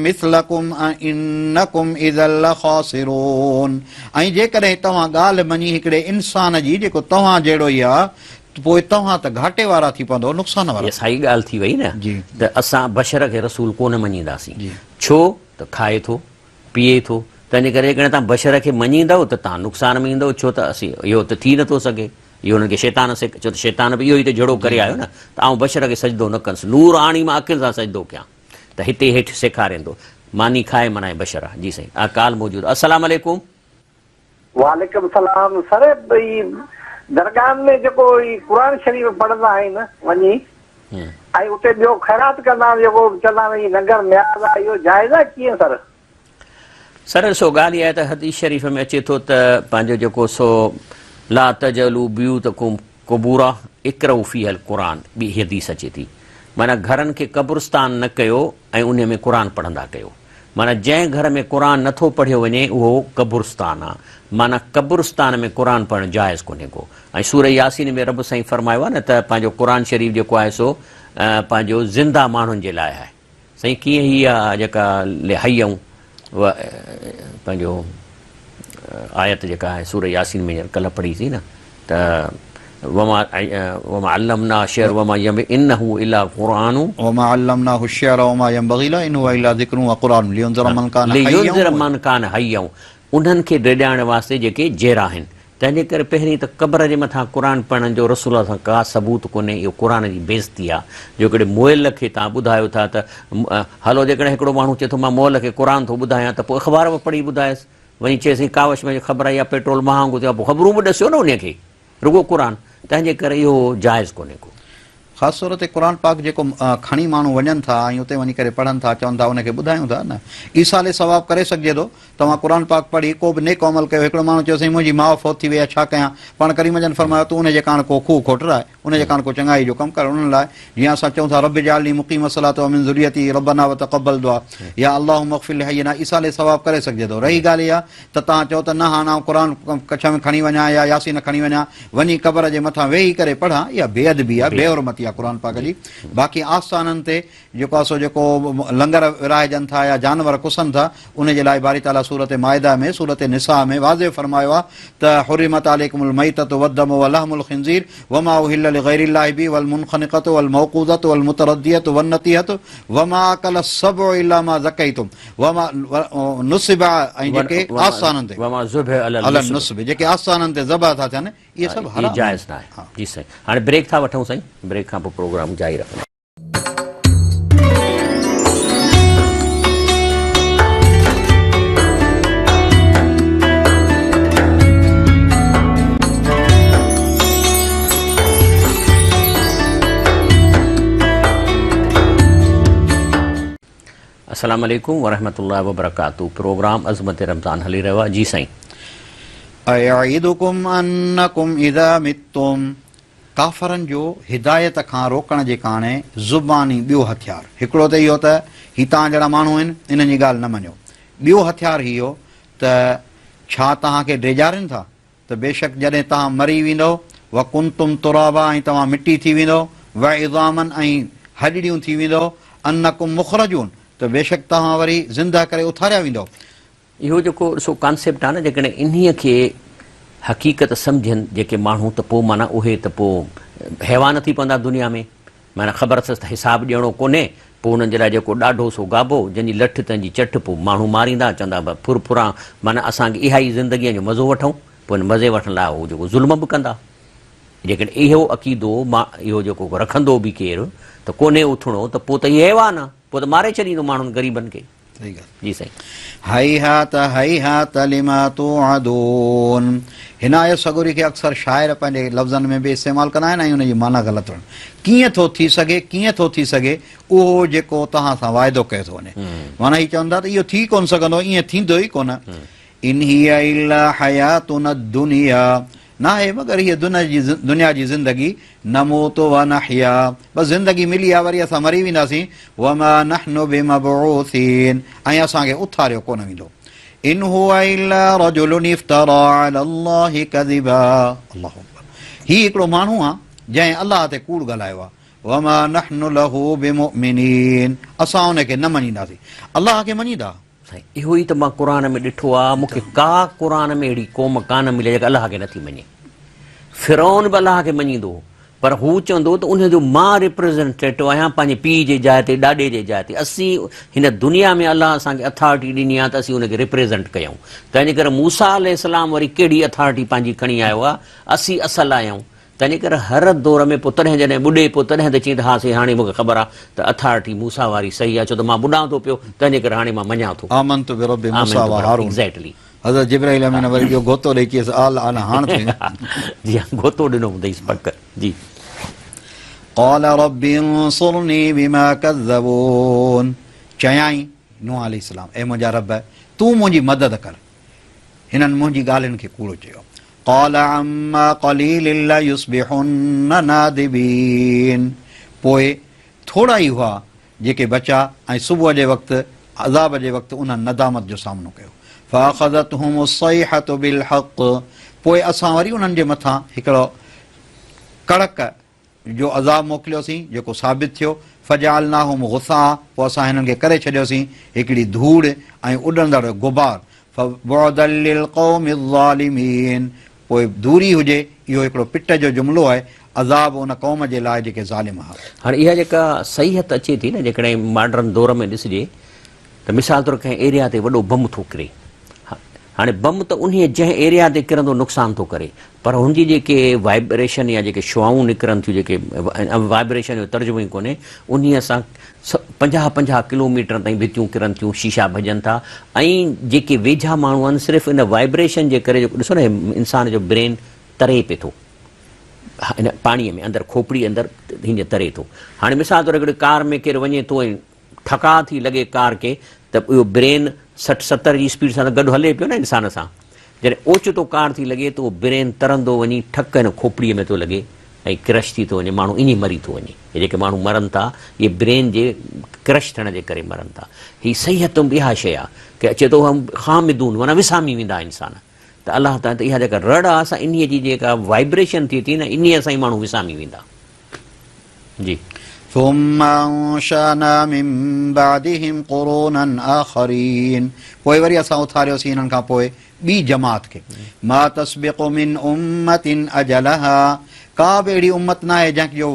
مثلڪم انڪم اذا لخاسرون ۽ جيڪڏهن توهان ڳالهه مڃي هڪڙي انسان جي جيڪو توهان جهڙو ئي آهي پوء توهان ته گهاٽي وارا ٿي پوندؤ نقصان وارا. اها ساڳي ڳالهه ٿي وئي نه ته اسان بشر کي رسول ڪونه مڃينداسين ڇو ته کائي ٿو پيئي ٿو، تنهنجي ڪري جيڪڏهن توهان بشر کي مڃيندؤ ته توهان نقصان ۾ ايندؤ، ڇو ته اسين اهو ته ٿي نٿو سگهي، اهو انهن کي شيطان سيک، ڇو ته شيطان به اهو ئي ته جهڙو ڪري آيو نه ته آئون بشر کي سجدو نه ڪندس، نور آڻي مان اکين سان سجدو ڪيان ته هتي هيٺ سيکاريندو، ماني کائي معنيٰ بشر آ. جي سائين آ ڪال موجود آ. السلام عليڪم. وعليڪم السلام سر هي درگاهن ۾ جيڪو هي قرآن شريف پڙهندا آهن وڃي ۽ اتي ٻيو خيرات ڪندا آهن جيڪو چوندا آهن هي ننگر نياز آهي اهو جائز آهي ڪيئن سر. سر ڏسو ڳالهه اها آهي ته حديث شريف ۾ اچي ٿو ته پنهنجو جيڪو سو لا تجعلوا بيوتڪم قبورا اقرؤ فيها القرآن ٻي حديث اچي ٿي معنيٰ گهرن کي قبرستان نه ڪيو ۽ انهي ۾ قرآن پڙهندا ڪيو معنيٰ جنهن گهر ۾ قرآن نه ٿو پڙهيو وڃي اهو قبرستان آ معنيٰ قبرستان ۾ قرآن پڙهڻ جائز ڪونهي ڪو ۽ سورة ياسين ۾ رب سائين فرمايو آ نه ته پنهنجو قرآن شريف جيڪو آهي سو پنهنجو زنده ماڻهن جي لاء آهي سائين ڪيئن هي آ جيڪا لحيون و پنهنجو آيت جيڪا آهي سورة ياسين ۾ هينئر ڪلهه پڙهي سين نه ته وما وما علمنا الشعر وما ينبغي انه الا قرآن وما علمناه الشعر وما ينبغي له ان هو الا ذڪر وقرآن لينذر من كان حيا لينذر من كان حيا انهن کي ڊيڄارڻ واسطي جيڪي جيئرا آهن. تنهن جي ڪري پهرين ته قبر جي مٿان قرآن پڙهڻ جو رسول الله سان ڪا ثبوت ڪونهي، اهو قرآن جي بيعزتي آهي جو هڪڙي مئل کي توهان ٻڌايو ٿا ته هلو جيڪڏهن هڪڙو ماڻهو چئي ٿو مان مئل کي قرآن ٿو ٻڌايان ته پوء اخبار به پڙهي ٻڌايس، وڃي چئيس هي ڪاوش ۾ خبر آئي آهي پيٽرول مهانگو ٿيو آهي پوء خبرون به ڏسيو نه انهي کي. رڳو قرآن، تنهن جي ڪري اهو جائز ڪونهي ڪو. خاص طور تي قرآن پاڪ جيڪو کڻي ماڻهو وڃن ٿا ۽ اتي وڃي ڪري پڙهن ٿا چون ٿا ان کي ٻڌايون ٿا نه ايصال ثواب ڪري سگهجي ٿو توهان قرآن پاڪ پڙهي ڪو به نيڪ عمل ڪيو هڪڙو ماڻهو چيو سائين منهنجي ماء فوت ٿي وئي آهي ڇا ڪيان پاڻ ڪريم جن فرمايو تون ان جي ڪاڻ ڪو کوهه کوٽراء ان جي ڪاڻ ڪو چڱائي جو ڪم ڪر انهن لاء جيئن اسان چئون ٿا رب اجعلني مقيم الصلوة ومن ذريتي ربنا وتقبل دعاء يا اللهم اغفر لحينا ايصال ثواب ڪري سگهجي ٿو رهي ڳالهه اها ته توهان چئو ته نه هاڻ آئون قرآن ڪڇ ۾ کڻي وڃان يا ياسين کڻي وڃان، وڃي قبر جي مٿان ويهي ڪري پڙهان، اها بي ادبي آهي، بي حرمتي آهي قرآن پاڪ جي. باقي آستانن تي جيڪو آهي سو جيڪو لنگر ورهائجن ٿا يا جانور ڪسن ٿا، ان جي لاء باري تعاليٰ سورة مائده ۾ سورة نساء ۾ واضح فرمايو آهي ته حرمت عليڪم الميتة والدم ولحم الخنزير وما اهل لغير الله به والمنخنقة والموقوذة والمتردية والنطيحة وما اڪل السبع الا ما ذڪيتم وما نصب ۽ جيڪي آستانن تي وما ذبح علي النصب جيڪي آستانن تي ذبح ٿا ٿين اهي سڀ حرام اهي جائز ناهي. جي سائين هاڻي بريڪ ٿا وٺون سائين بريڪ کان پوء پروگرام جاري رکنداسين. السلام عليڪم ورحمة الله وبرڪاته پروگرام عظمت رمضان هلي رهيو آهي جي سائين. ايعدڪم انڪم اذا متم ڪافرن جو هدايت کان روڪڻ جي ڪاڻي زباني ٻيو هٿيار هڪڙو ته اهو ته هي توهان جهڙا ماڻهو آهن انهن جي ڳالهه نه مڃو ٻيو هٿيار هي هو ته ڇا توهان کي ڊيڄارين ٿا ته بيشڪ جڏهن توهان مري ويندؤ، وڪنتم ترابا ۽ توهان مٽي ٿي ويندؤ، وعظاما ۽ هڏڙيون ٿي ويندؤ، انڪم مخرجون ته بيشڪ توهان وري زنده ڪري اٿاريا ويندؤ. اهو جيڪو ڏسو ڪانسيپٽ آهي نه جيڪڏهن انهيء کي حقيقت سمجهن جيڪي ماڻهو ته پوء معنيٰ اهي ته پوء حيوان ٿي پوندا دنيا ۾. معنيٰ خبر اٿس ته حساب ڏيڻو ڪونهي، پوء انهن جي لاء جيڪو ڏاڍو سو گابو، جنهن جي لٺ تنهن جي چٺ، پوء ماڻهو ماريندا، چوندا ڦر ڦران، معنيٰ اسان کي اها ئي زندگيء جو مزو وٺون، پوء ان مزي وٺڻ لاء هو جيڪو ظلم به ڪندا. جيڪڏهن اهو عقيدو مان اهو جيڪو رکندو به ڪير ته ڪونهي اٿڻو ته پوء ته هي حيوان آ، پوء ته ماري ڇڏيندو ماڻهن غريبن کي. صحيح ڳالهه. جي سائين. هيهات هيهات لما توعدون هن آيت سڳوري کي اڪثر شاعر پنهنجي لفظن ۾ به استعمال ڪندا آهن ۽ ان جي معنيٰ غلط رهن. ڪيئن ٿو ٿي سگهي، ڪيئن ٿو ٿي سگهي اهو جيڪو توهان سان واعدو ڪيو ٿو وڃي. معنيٰ هي چون ٿا ته اهو ٿي ڪونه سگهندو، ائين ٿيندو ئي ڪونه. ان هي الا حياتنا الدنيا ناهي مگر هيء دنيا جي زندگي، نموت ونحيا بس زندگي ملي آ وري اسان مري وينداسين، وما نحن بمبعوثين ۽ اسان کي اٿاريو ڪونه ويندو. ان هو الا رجل افترا علي الله ڪذبا الله اڪبر هي هڪڙو ماڻهو آ جنهن الله تي ڪوڙ ڳالهايو آ، وما نحن له بمؤمنين اسان ان کي نه مڃينداسين. الله کي مڃيندا؟ سائين اهو ئي ته مان قرآن ۾ ڏٺو آ مون کي ڪا قرآن ۾ اهڙي قوم ڪانه ملي جيڪا الله کي نٿي مڃي. فرعون به الله کي مڃيندو هو پر هو چوندو هو ته ان جو مان ريپريزنٽيٽو آهيان پنهنجي پيء جي جاء تي ڏاڏي جي جاء تي اسين هن دنيا ۾ الله اسان کي اٿارٽي ڏني آ ته اسين ان کي ريپريزنٽ ڪيون تنهن جي ڪري موسيٰ عليه السلام وري ڪهڙي اٿارٽي پنهنجي کڻي آيو آ اسين اصل آهيون تنهنجي ڪري هر دور ۾ پوء تڏهن جڏهن ٻڏي پوء تڏهن ته چئين ته ها سائين هاڻي مون کي خبر آ ته اٿارٽي موسيٰ واري صحيح آ ڇو ته مان ٻڏان ٿو پيو تنهنجي ڪري هاڻي مان مڃان ٿو. آمنت برب موسيٰ آمنت و برب هارون. Exactly. حضرت جبرائيل امين وري ٻيو گهوتو ڏئي چيس آل آن هاڻ ٿيون. جي ها گهوتو ڏنو هوندئيس پڪ جي. قال رب انصرني بما ڪذبون چيائين نوح عليه السلام اي منهنجا رب تون منهنجي مدد ڪر هنن منهنجي ڳالهين کي ڪوڙو چيو. قال عما قليل ليصبحن نادمين پوء ٿورا ئي هئا جيڪي بچا ۽ صبح جي وقت عذاب جي وقت انهن ندامت جو سامنو ڪيو. فاخذتهم الصيحة بالحق پوء اسان وري انهن جي مٿان هڪڙو ڪڙڪ جو عذاب موڪليوسين، جيڪو ثابت ٿيو، فجعلناهم غثاء، پوء اسان هنن کي ڪري ڇڏيوسين هڪڙي ڌوڙ ۽ اڏندڙ غبار، فبعدا للقوم الظالمين، پوء دوري هجي، اهو هڪڙو پٽ جو جملو آهي، عذاب ان قوم جي لاء جيڪي ظالم ها. هاڻي اها جيڪا صحيحت اچي ٿي نه جيڪڏهن ماڊرن دور ۾ ڏسجي ته مثال طور ڪنهن ايريا تي وڏو بم ٿو ڪري هاڻي بم ته انهيء جنهن ايريا تي ڪرندو نقصان ٿو ڪري پر هن جي جيڪي وائبريشن يا جيڪي شعاعون نڪرن ٿيون جيڪي وائبريشن جو ترجمو ئي ڪونهي انهيء سان پنجاهه پنجاهه ڪلو ميٽر تائين ڀتيون ڪرن ٿيون شيشا ڀڄن ٿا ۽ جيڪي ويجها ماڻهو آهن صرف ان وائبريشن جي ڪري جيڪو ڏسو نه انسان جو برين تري پئي ٿو هن پاڻيء ۾ اندر کوپڙي اندر هيئن تري ٿو هاڻي مثال طور هڪڙي ڪار ۾ ڪير وڃي ٿو ۽ ٺڪاء ٿي لڳي ڪار کي ته اهو برين 60 70 جي اسپيڊ سان ته گڏ هلي پيو نه انسان سان جڏهن اوچتو ڪار ٿي لڳي ته اهو برين ترندو وڃي ٺڪ هن کوپڙيء ۾ ٿو لڳي ۽ ڪرش ٿي ٿو وڃي ماڻهو ائين ئي مري ٿو وڃي هي جيڪي ماڻهو مرن ٿا اهي برين جي ڪرش ٿيڻ جي ڪري مرن ٿا هي صحيحتم به اها شيء آهي ڪي اچي ٿو هم خامدون معنيٰ وسامي ويندا انسان ته الله تعالي ته اها جيڪا رڙ آهي سا انهيء جي جيڪا وائبريشن ٿئي ٿي نه انهيء سان ئي ماڻهو وسامي ويندا جي. ثم انشأنا من بعدهم قرونا آخرين پوء وري اسان اٿاريوسين انهن کان پوء ٻي جماعت کي ما تسبق من امة اجلها ڪا به اهڙي امت ناهي جنهن جو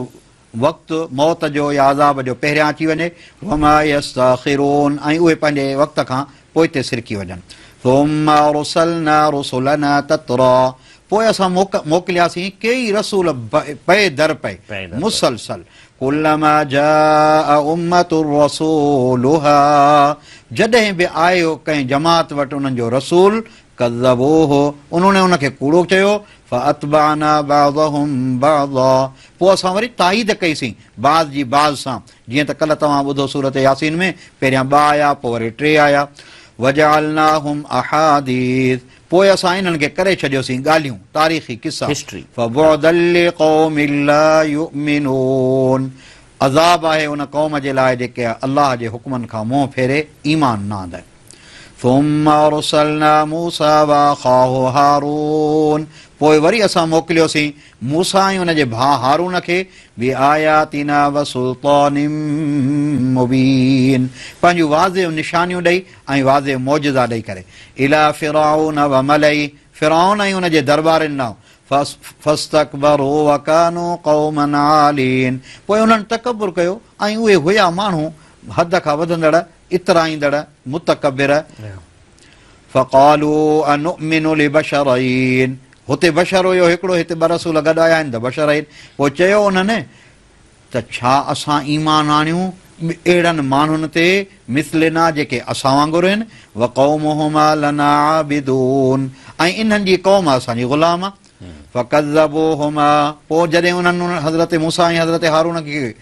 وقت موت جو يا عذاب جو پهريان اچي وڃي وما يستاخرون ۽ اهي پنهنجي وقت کان پوئتي سرڪي وڃن ثم ارسلنا رسلنا تترا پوء اسان موڪلياسين ڪيئي رسول پئي در پئي مسلسل ڪلما جاء امة رسولها جڏهن به آيو ڪنهن جماعت وٽ انهن جو رسول ڪذبوه انهن ان کي ڪوڙو چيو فاتبعنا بعضهم بعضا پوء اسان وري تائيد ڪئي سين بعض جي بعض سان جيئن ته ڪلهه توهان ٻڌو سورة ياسين ۾ پهريان ٻه آيا پوء وري ٽي آيا وجعلناهم احاديث پوء اسان انهن کي ڪري ڇڏيوسين ڳالهيون، تاريخي قصا، History. فبعدا لقوم لا يؤمنون عذاب آهي ان قوم جي لاء جيڪي الله جي حڪمن کان منهن ڦيري ايمان نه آندن. ثم ارسلنا موسيٰ واخاه هارون پوء وري اسان موڪليوسين موسيٰ ۽ ان جي ڀاء هارون کي بآياتنا وسلطان مبين پنهنجون واضح نشانيون ڏئي ۽ واضح معجزا ڏئي ڪري الي فرعون وملئه فرعون ۽ ان جي درٻارين ڏانهن فاستڪبروا وڪانوا قوما عالين پوء انهن تڪبر ڪيو ۽ اهي هيا ماڻهو حد کان وڌندڙ اترائيندڙ متڪبر فقالوا انؤمن لبشرين. هتي بشر هيو هڪڙو، هتي ٻه رسول گڏ آيا آهن ته بشر آهن. پوء چيو انهن ته ڇا اسان ايمان آڻيون اهڙن ماڻهن تي مثلنا جيڪي اسان وانگر آهن، وقومهما لنا عابدون ۽ انهن جي قوم اسان جي غلام آ. فڪذبوهما پوء جڏهن انهن حضرت موسيٰ ۽ حضرت هارون کي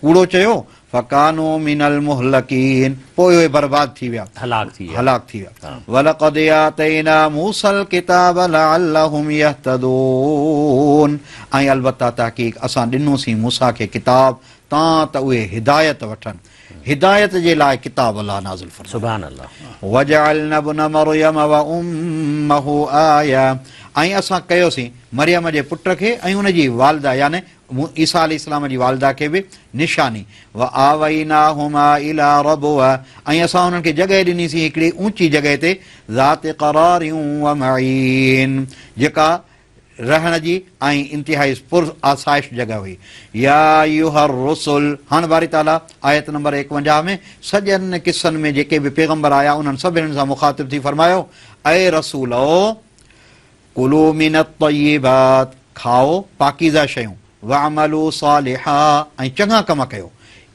ڪوڙو چيو، فڪانوا من المهلڪين پوء اهي برباد ٿي ويا، هلاڪ ٿي ويا. هلاڪ ٿي ويا. ولقد آتينا موسيٰ الڪتاب لعلهم يهتدون ۽ البته تحقيق اسان ڏنوسين موسيٰ کي ڪتاب تان ته اهي هدايت وٺن. هدايت جي لاء ڪتاب الله نازل فرمايو. سبحان الله. وجعلنا ابن مريم وامه آية ۽ اسان ڪيوسين مريم جي پٽ کي ۽ ان جي والده يعني عيسيٰ عليه السلام جي والده کي به نشاني، وآويناهما الي ربوة ۽ اسان انهن کي جڳهه ڏنيسين هڪڙي اوچي جڳهه تي، ذات قرار ومعين جيڪا رهڻ جي ۽ انتهائي پر آسائش جڳهه هئي. يا ايها الرسل هاڻ باري تعاليٰ آيت نمبر 51 ۾ سڄن قصن ۾ جيڪي به پيغمبر آيا انهن سڀني سان مخاطب ٿي فرمايو، اي رسولؤ! ڪلوا من الطيبات کائو پاڪيزه شيون، واعملوا صالحا ۽ چڱا ڪم ڪيو،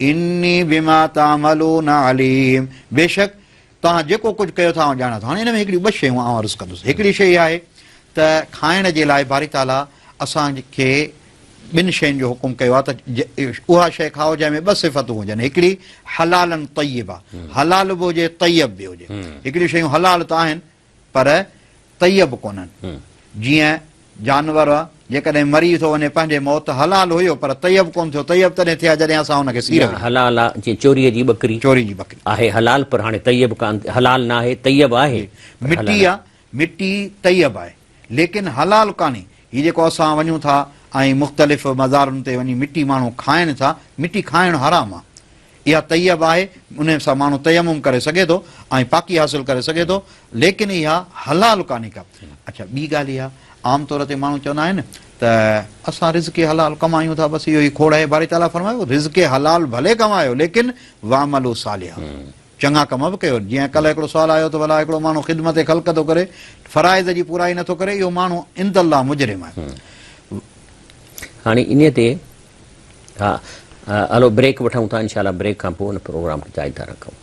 اني بما تعملون عليم بيشڪ توهان جيڪو ڪجهه ڪيو ٿا آئون ڄاڻان ٿو. هاڻي ان ۾ هڪڙيون ٻه شيون آئون عرض ڪندس. هڪڙي شيء اها آهي ته کائڻ جي لاء باري تعاليٰ اسان کي ٻن شين جو حڪم ڪيو آهي ته اها شيء کائو جنهن ۾ ٻه صفتون هجن، هڪڙي حلالا طيبا، حلال به هجي طيب به هجي. هڪڙيون شيون حلال ته آهن پر طيب ڪونهن. جيئن جانور جيڪڏهن مري ٿو وڃي پنهنجي موت حلال هيو پر طيب ڪونه ٿيو، طيب تڏهن ٿئي ها جڏهن اسان ان کي سير وجهون. حلال آ جيئن چوريء جي ٻڪري. چوري جي ٻڪري. آهي حلال پر هاڻي طيب ڪانه حلال ناهي طيب آهي پر حلال مٽي آ مٽي طيب آهي ليڪن حلال ڪانهي. هي جيڪو اسان وڃون ٿا ۽ مختلف مزارن تي وڃي مٽي ماڻهو کائن ٿا، مٽي کائڻ حرام آ. اها طيب آهي، انهيء سان ماڻهو تيمم ڪري سگهي ٿو ۽ پاڪي حاصل ڪري سگهي ٿو، ليڪن اها حلال ڪانهي ڪا. اڇا ٻي ڳالهه اها، عام طور تي ماڻهو چوندا آهن ته اسان رزق حلال ڪمايون ٿا بس اهو ئي کوڙ آهي، باري تعاليٰ فرمايو رزق حلال ڀلي ڪمايو ليڪن واعملوا صالحا چڱا ڪم به ڪيو. جيئن ڪلهه هڪڙو سوال آيو ته ڀلا هڪڙو ماڻهو خدمت خلق ٿو ڪري، فرائض جي پورائي نٿو ڪري، اهو ماڻهو عند الله مجرم آهي. هاڻي انهيء تي ها هلو بريڪ وٺون ٿا انشاء الله بريڪ کان پوء ان پروگرام کي جاري ٿا رکون.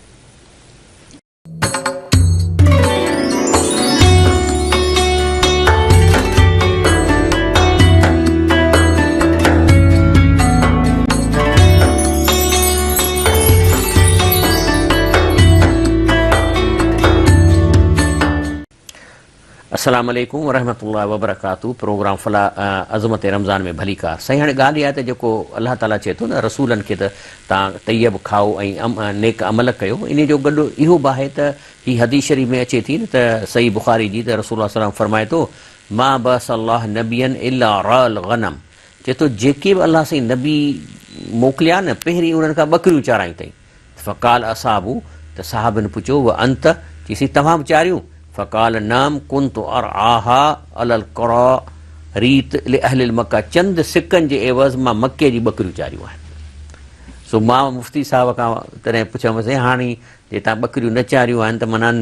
السلام عليڪم ورحمة الله وبرڪاته پروگرام فلاح عظمت رمضان ۾ ڀليڪار سائين هاڻي ڳالهه اها آهي ته جيڪو الله تعالي چئي ٿو نه رسولن کي ته تان طيب کائو ۽ نيڪ عمل ڪيو انهي جو گڏ اهو به آهي ته هي حديث شريف ۾ اچي ٿي نه ته صحيح بخاري جي ته رسول الله صلي الله عليه وسلم فرمائي ٿو ما بعث الله نبيا الا رعا الغنم چئي ٿو جيڪي به الله سائين نبي موڪليا نه پهرين انهن کان ٻڪريون چارايون اٿئي فقال اصحابه، ته صحابن پڇيو، وانت؟ چيسين، توهان به چاريون؟ فقال، نعم ڪنت ارعاها علي القراريط لاهل المڪه، چند سڪن جي عيوض مان مڪي جي ٻڪريون چاريون آهن. سو مان مفتي صاحب کان تڏهن پڇيم، سائين هاڻي جي توهان ٻڪريون نه چاريون آهن ته معنيٰ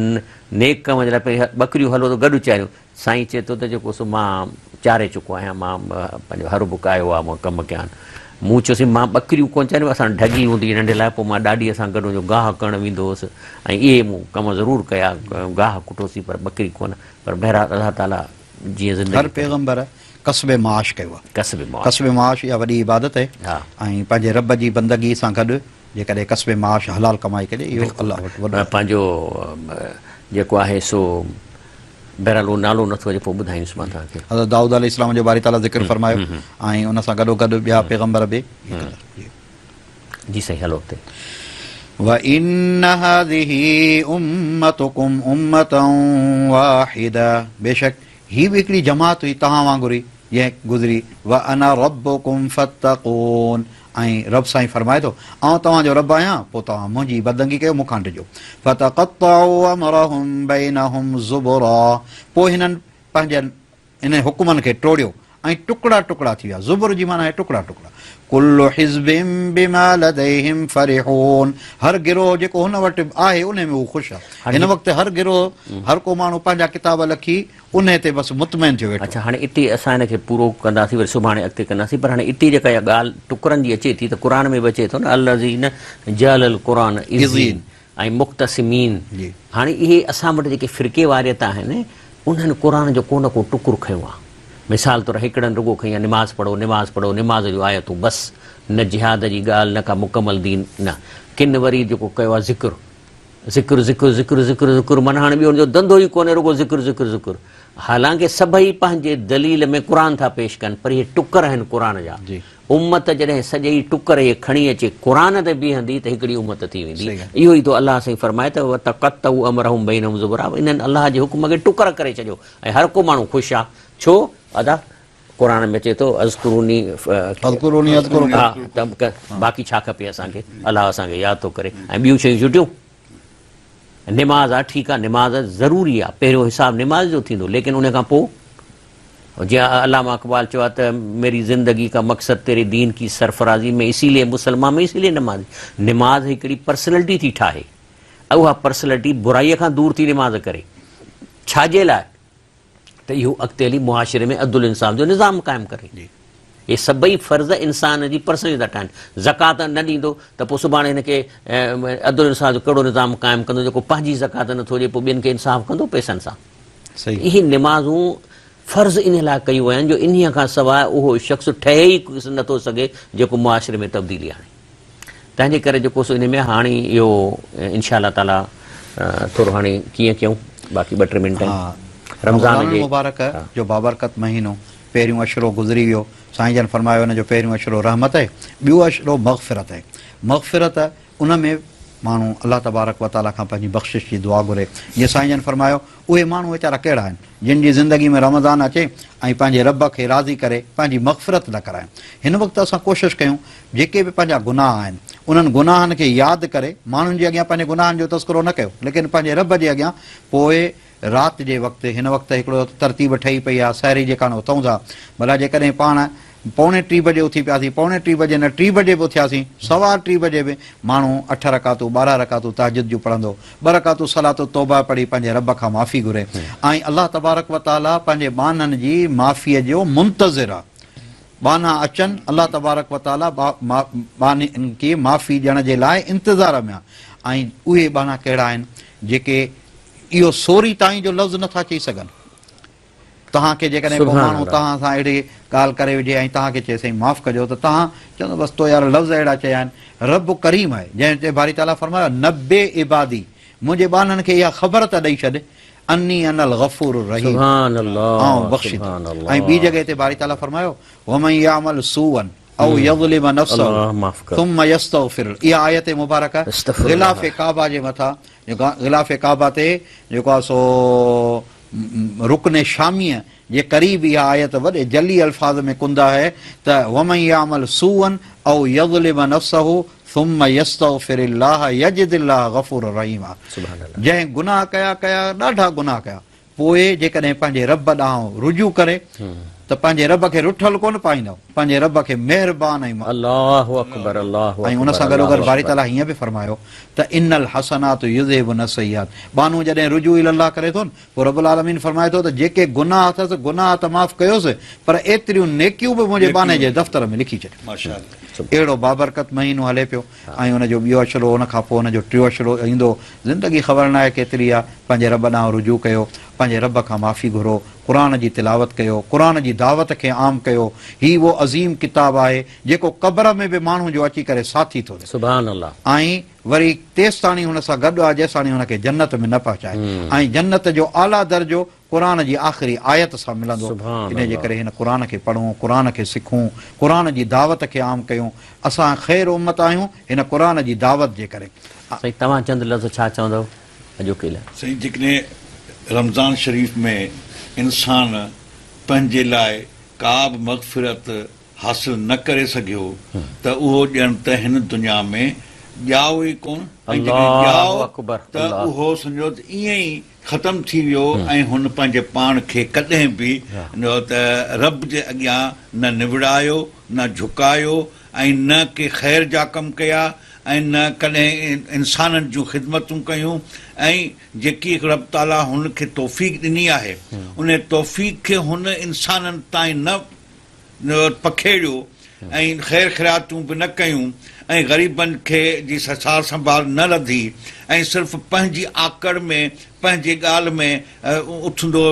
نيڪ ڪم جي لاء پهرين ٻڪريون هلو ته گڏ چاريون. سائين چئي ٿو ته جيڪو سو مان چاري چڪو آهيان، مان پنهنجو هر به ڪاهيو آهي، مان ڪم ڪيا آهن. مون چيو سائين مان ٻڪريون ڪونه چاريون، اسان وٽ ڍڳي هوندي هئي ننڍي لاء، پوء مان ڏاڏيء سان گڏ وڃو گاهه ڪرڻ ويندو هوس ۽ اهي مون ڪم ضرور ڪيا، گاهه ڪٽوسين پر ٻڪري ڪونه، پر بهرحال الله تعاليٰ جيئن زندگي هر پيغمبر ڪسب معاش ڪيو آهي. ڪسب معاش. ڪسب معاش اها وڏي عبادت آهي ۽ پنهنجي رب جي بندگي سان گڏ جيڪڏهن ڪسب معاش حلال ڪمائي ڪجي اهو الله وٽ وڏو آهي. پنهنجو جيڪو آهي سو بهرحال اهو نالو نٿو اچي پوء ٻڌائيندس مان توهان کي. حضرت دائود عليه السلام جو باري تعاليٰ ذڪر فرمايو ۽ ان سان گڏوگڏ ٻيا پيغمبر به. جي سائين هلو اڳتي. وان هذه امتڪم امة واحدة بيشڪ هي به هڪڙي جماعت هئي توهان وانگر ئي جنهن گذري وانا ربڪم فاتقون ۽ رب سائين فرمائي ٿو، آئون توهان جو رب آهيان، پوء توهان منهنجي بندگي ڪيو، مون کان ڊڄو. فتقطعوا امرهم بينهم زبرا پوء هنن پنهنجن انهن حڪمن کي ٽوڙيو ۽ ٽڪڙا ٽڪڙا ٿي ويا. زبر جي معنيٰ آهي ٽڪڙا ٽڪڙا. ڪل حزب بما لديهم فرحون هر گروهه جيڪو هن وٽ آهي انهي ۾ هو خوش آهي. هن وقت هر گروهه هر ڪو ماڻهو پنهنجا ڪتاب لکي انهي تي بس مطمئن ٿيو ويٺو. اڇا هاڻي اتي اسان هن کي پورو ڪنداسين وري سڀاڻي اڳتي ڪنداسين پر هاڻي اتي جيڪا اها ڳالهه ٽڪرن جي اچي ٿي ته قرآن ۾ به اچي ٿو نه الذين جعل القرآن عظين ۽ مقتسمين هاڻي اهي اسان وٽ جيڪي فرقي واريت آهن انهن قرآن جو ڪو نه ڪو ٽڪر کنيو آهي مثال طور هڪڙن رڳو کنئي آهي نماز پڙهو نماز پڙهو نماز جون آيتون بس نه جهاد جي ڳالهه نه ڪا مڪمل دين نه ڪن وري جيڪو ڪيو آهي ذڪر ذڪر ذڪر ذڪر ذڪر ذڪر معنيٰ هاڻي ٻيو ان جو ڌنڌو ئي ڪونهي رڳو ذڪر ذڪر ذڪر حالانڪه سڀئي پنهنجي دليل ۾ قرآن ٿا پيش ڪن پر اهي ٽڪر آهن قرآن جا امت جڏهن سڄي ٽڪر اهي کڻي اچي قرآن تي بيهندي ته هڪڙي امت ٿي ويندي اهو ئي ٿو الله سائين فرمائي ته وتقطعوا امرهم بينهم زبرا انهن الله جي حڪم کي ٽڪر ڪري ڇڏيو ۽ هر ڪو ماڻهو خوش آ ڇو ادا قرآن ۾ اچي ٿو اذڪروني اذڪروني اذڪرڪم ها ته باقي ڇا کپي اسان کي الله اسان کي ياد ٿو ڪري ۽ ٻيون شيون ڇٽيون نماز آ ٺيڪ آ نماز ضروري آ پهريون حساب نماز جو ٿيندو ليڪن ان کان پوء جيئن علامه اقبال چيو آ ته ميري زندگي کا مقصد تيري دين ڪي سرفرازي مين اسي لئي مسلمان مين اسي لئي نمازي نماز هڪڙي پرسنلٽي ٿي ٺاهي اها پرسنلٽي برائي کان دور ٿي نماز ڪري ڇا جي لاء ته اهو اڳتي هلي معاشري ۾ عدل انصاف جو نظام قائم ڪري. اهي سڀئي فرض انسان جي پرسنلي ٿا ٺاهن. زڪوات نه ڏيندو ته پوء سڀاڻي هن کي عدل انصاف جو ڪهڙو نظام قائم ڪندو جيڪو پنهنجي زڪوات نه ٿو ڏئي پوء ٻين کي انصاف ڪندو پئسن سان. اهي نمازون فرض انهي لاء ڪيون ويون آهن جو انهي کان سواء اهو شخص ٺهي ئي نه ٿو سگهي جيڪو معاشري ۾ تبديلي آڻي. تنهن جي ڪري جيڪو سو انهي ۾ هاڻي اهو انشاء الله تعالي ٿورو هاڻي ڪيئن ڪيون باقي ٻه ٽي منٽ آهن رمضان جي مبارڪ جو بابرڪت مهينو پهريون عشرو گذري ويو سائين جن فرمايو ان جو پهريون عشرو رحمت آهي ٻيو عشرو مغفرت آهي مغفرت ان ۾ ماڻهو الله تبارڪ وتعالي کان پنهنجي بخشش جي دعا گهري جيئن سائين جن فرمايو اهي ماڻهو ويچارا ڪهڙا آهن، جن جي زندگي ۾ رمضان اچي ۽ پنهنجي رب کي راضي ڪري پنهنجي مغفرت نه ڪرائين. هن وقت اسان ڪوشش ڪيون جيڪي به پنهنجا گناهه آهن، انهن گناهن کي ياد ڪري ماڻهن جي اڳيان پنهنجي گناهن جو تذڪرو نه ڪيو، ليڪن پنهنجي رب جي اڳيان پوء رات جي وقت هن وقت هڪڙو ترتيب ٺهي پئي آهي، سحري جيڪا اٿون ٿا، ڀلا جيڪڏهن پاڻ پوڻي ٽي بجي اٿي پياسين، پوڻي ٽي بجي نه ٽي بجي به اٿياسين، سوا ٽي بجي به ماڻهو اٺ رڪعتون 12 رڪعتون تهجد جون پڙهندو، ٻه رڪعتون صلات التوبه پڙهي پنهنجي رب کان معافي گهري ۽ الله تبارڪ و تعاليٰ پنهنجي ٻانهن جي معافيء جو منتظر آهي. ٻانها اچن، الله تبارڪ و تعاليٰ ٻانهن کي معافي ڏيڻ جي لاء انتظار ۾ آهي ۽ اهي ٻانها ڪهڙا آهن جيڪي اهو سوري تائين جو لفظ نٿا چئي سگهن. توهان کي جيڪڏهن ڪو ماڻهو توهان سان اهڙي ڳالهه ڪري وجهي ۽ توهان کي چئي سائين معاف ڪجو ته توهان چوندو بس تو يار لفظ اهڙا چيا آهن. رب ڪريم آهي جنهن تي باري تعاليٰ فرمايو نبي عبادي منهنجي ٻانهن کي اها خبر ته ڏئي ڇڏ اني انا الغفور الرحيم آئون بخشيندڙ ۽ ٻي جڳهه تي باري تعاليٰ فرمايو ومن يعمل سوءا او يظلم نفسه ثم يستغفر اها آيت مبارڪه غلاف ڪعبه جي مٿان غلاف ڪعبه تي جيڪو آهي سو رڪن شاميء جي قريب اها آيت وڏي جلي الفاظ ۾ ڪنده آهي ته ومن يعمل سوءا او يظلم نفسه ثم يستغفر الله يجد الله غفورا رحيما جنهن گناهه ڪيا ڪيا ڏاڍا گناهه ڪيا پوء جيڪڏهن پنهنجي رب ڏانهن رجوع ڪري ته پنهنجي رب کي رٺل ڪونه پائيندو پنهنجي رب کي مهربان ۽ الله اڪبر الله ۽ ان سان گڏوگڏ باري تعاليٰ هيئن به فرمايو ته ان الحسنات يذهبن السيئات ٻانهو جڏهن رجوع الي الله ڪري ٿو نه پوء رب العالمين فرمائي ٿو ته جيڪي گناهه اٿس گناهه ته معاف ڪيوس پر ايتريون نيڪيون به منهنجي ٻانهي جي دفتر ۾ لکي ڇڏيون. اهڙو بابرڪت مهينو هلي پيو ۽ ان جو ٻيو عشرو ان کان پوء ان جو ٽيون عشرو ايندو. زندگي خبر ناهي ڪيتري آ پنهنجي رب ڏانهن رجوع ڪيو پنهنجي رب کان معافي گهرو قرآن جي تلاوت ڪيو قرآن جي دعوت کي عام ڪيو هي اهو عظيم ڪتاب آهي جيڪو قبر ۾ به ماڻهو جو اچي ڪري ساٿي ٿو ٿئي. سبحان الله. ۽ وري تيستاڻي هن سان گڏ آ جيستاڻي هن کي جنت ۾ نه پهچائي ۽ جنت جو اعليٰ درجو قرآن جي آخري آيت سان ملندو سبحان انهي جي الله. ڪري هن قرآن کي پڙهون قرآن کي سکون قرآن جي دعوت کي عام ڪيون اسان خير امت آهيون هن قرآن جي دعوت جي ڪري. سائين توهان چند لفظ ڇا چوندؤ اڄوڪي لاء. سائين جيڪڏهن رمضان شريف ۾ انسان پنهنجي لاء ڪا به مغفرت حاصل نه ڪري سگهيو ته اهو ڄڻ ته هن دنيا ۾ ڄائو ئي ڪونه ۽ جيڪڏهن ڄائو ته اهو سمجهو ته ائين ئي ختم ٿي ويو ۽ هن پنهنجي پاڻ کي ڪڏهن به ته رب جي اڳيان نه نوڙايو نه جهڪايو. ۽ نه ڪي خير جا ڪم ڪيا ۽ نه ڪڏهن انسانن جون خدمتون ڪيون ۽ جيڪي رب تعاليٰ هن کي توفيق ڏني آهي انهي توفيق کي هن انسانن تائين نه پکيڙيو ۽ خير خيراتون به نه ڪيون ۽ غريبن کي جي سار سنڀال نه لڌي ۽ صرف پنهنجي آڪڙ ۾ پنهنجي ڳالهه ۾ اٿندو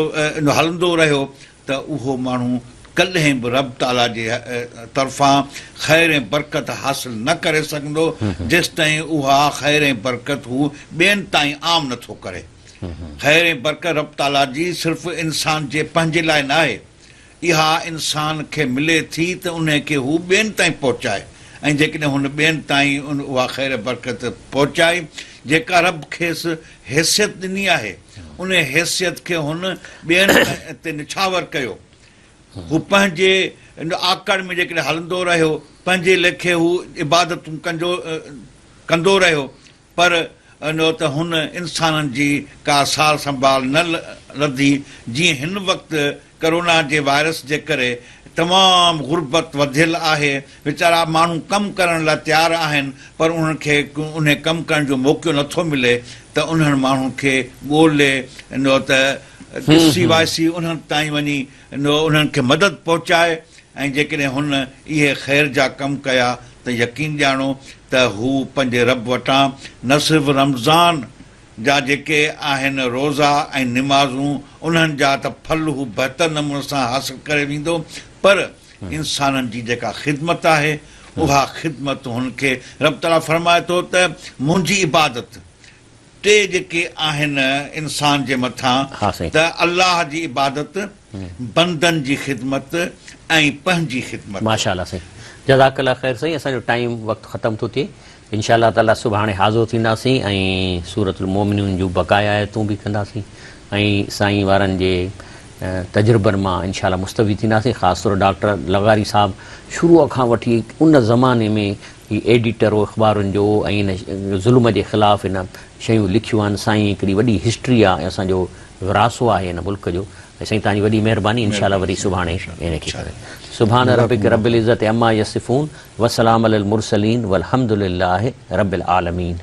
هلندو رهيو ته اهو ماڻهو ڪڏهن به رب تعاليٰ جي طرفان خير ۽ برڪت حاصل نه ڪري سگهندو جيستائين اها خير ۽ برڪت هو ٻين تائين عام نه ٿو ڪري. خير ۽ برڪت رب تعاليٰ جي صرف انسان جي پنهنجي لاء ناهي. اها انسان کي ملي ٿي ته انهي کي هو ٻين تائين پهچائي ۽ جيڪڏهن هن ٻين تائين اها خير ۽ برڪت پهچائي جيڪا رب کيس حيثيت ڏني آهي، انهي حيثيت کي هن ٻين تي نڇاور ڪيو. هو پنهنجي آڪڙ ۾ جيڪڏهن هلندو رهيو، پنهنجي ليکي هو عبادتون ڪندو رهيو، پر ته هن انسانن جي ڪا سار سنڀال نه لڌي، جيئن هن وقت ڪرونا جي وائرس جي ڪري تمام غربت وڌيل آهي، ويچارا ماڻهو ڪم ڪرڻ لاء تيار آهن پر انهن کي انهي ڪم ڪرڻ جو موقعو نٿو ملي ته انهن ماڻهن کي ڳولي ته ڏسي وائسي انهن تائين وڃي انهن کي مدد پهچائي ۽ جيڪڏهن هن اهي خير جا ڪم ڪيا ته يقين ڄاڻو ته هو پنهنجي رب وٽان نه صرف رمضان جا جيڪي آهن روزا ۽ نمازون انهن جا ته ڦل هو بهتر نموني سان حاصل ڪري ويندو پر انسانن جي جيڪا خدمت آهي اها خدمت هن کي رب تعاليٰ فرمائي ٿو ته منهنجي عبادت ٽي جيڪي آهن انسان جي مٿان ته الله جي عبادت، بندن جي خدمت ۽ پنهنجي خدمت. ماشاء الله سائين جزاڪ الله خير سائين اسان جو ٽائيم وقت ختم ٿو ٿئي انشاء الله تعالي سڀاڻي حاضر ٿينداسين ۽ سورة المومنون جون بقايا آيتون به ڪنداسين ۽ سائين وارن جي تجربن مان انشاء الله مستفيد ٿينداسين خاص طور ڊاڪٽر لغاري صاحب شروع کان وٺي ان زماني ۾ هي ايڊيٽر هو اخبارن جو ۽ ان ظلم جي خلاف هن شيون لکيون آهن سائين هڪڙي وڏي هسٽري آهي ۽ اسان جو وراثو آهي هن ملڪ جو ۽ سائين توهان جي وڏي مهرباني انشاء الله وري سڀاڻي ان کي سبحان ربک رب العزت عما يصفون وسلام علي المرسلين والحمد لله رب العالمين.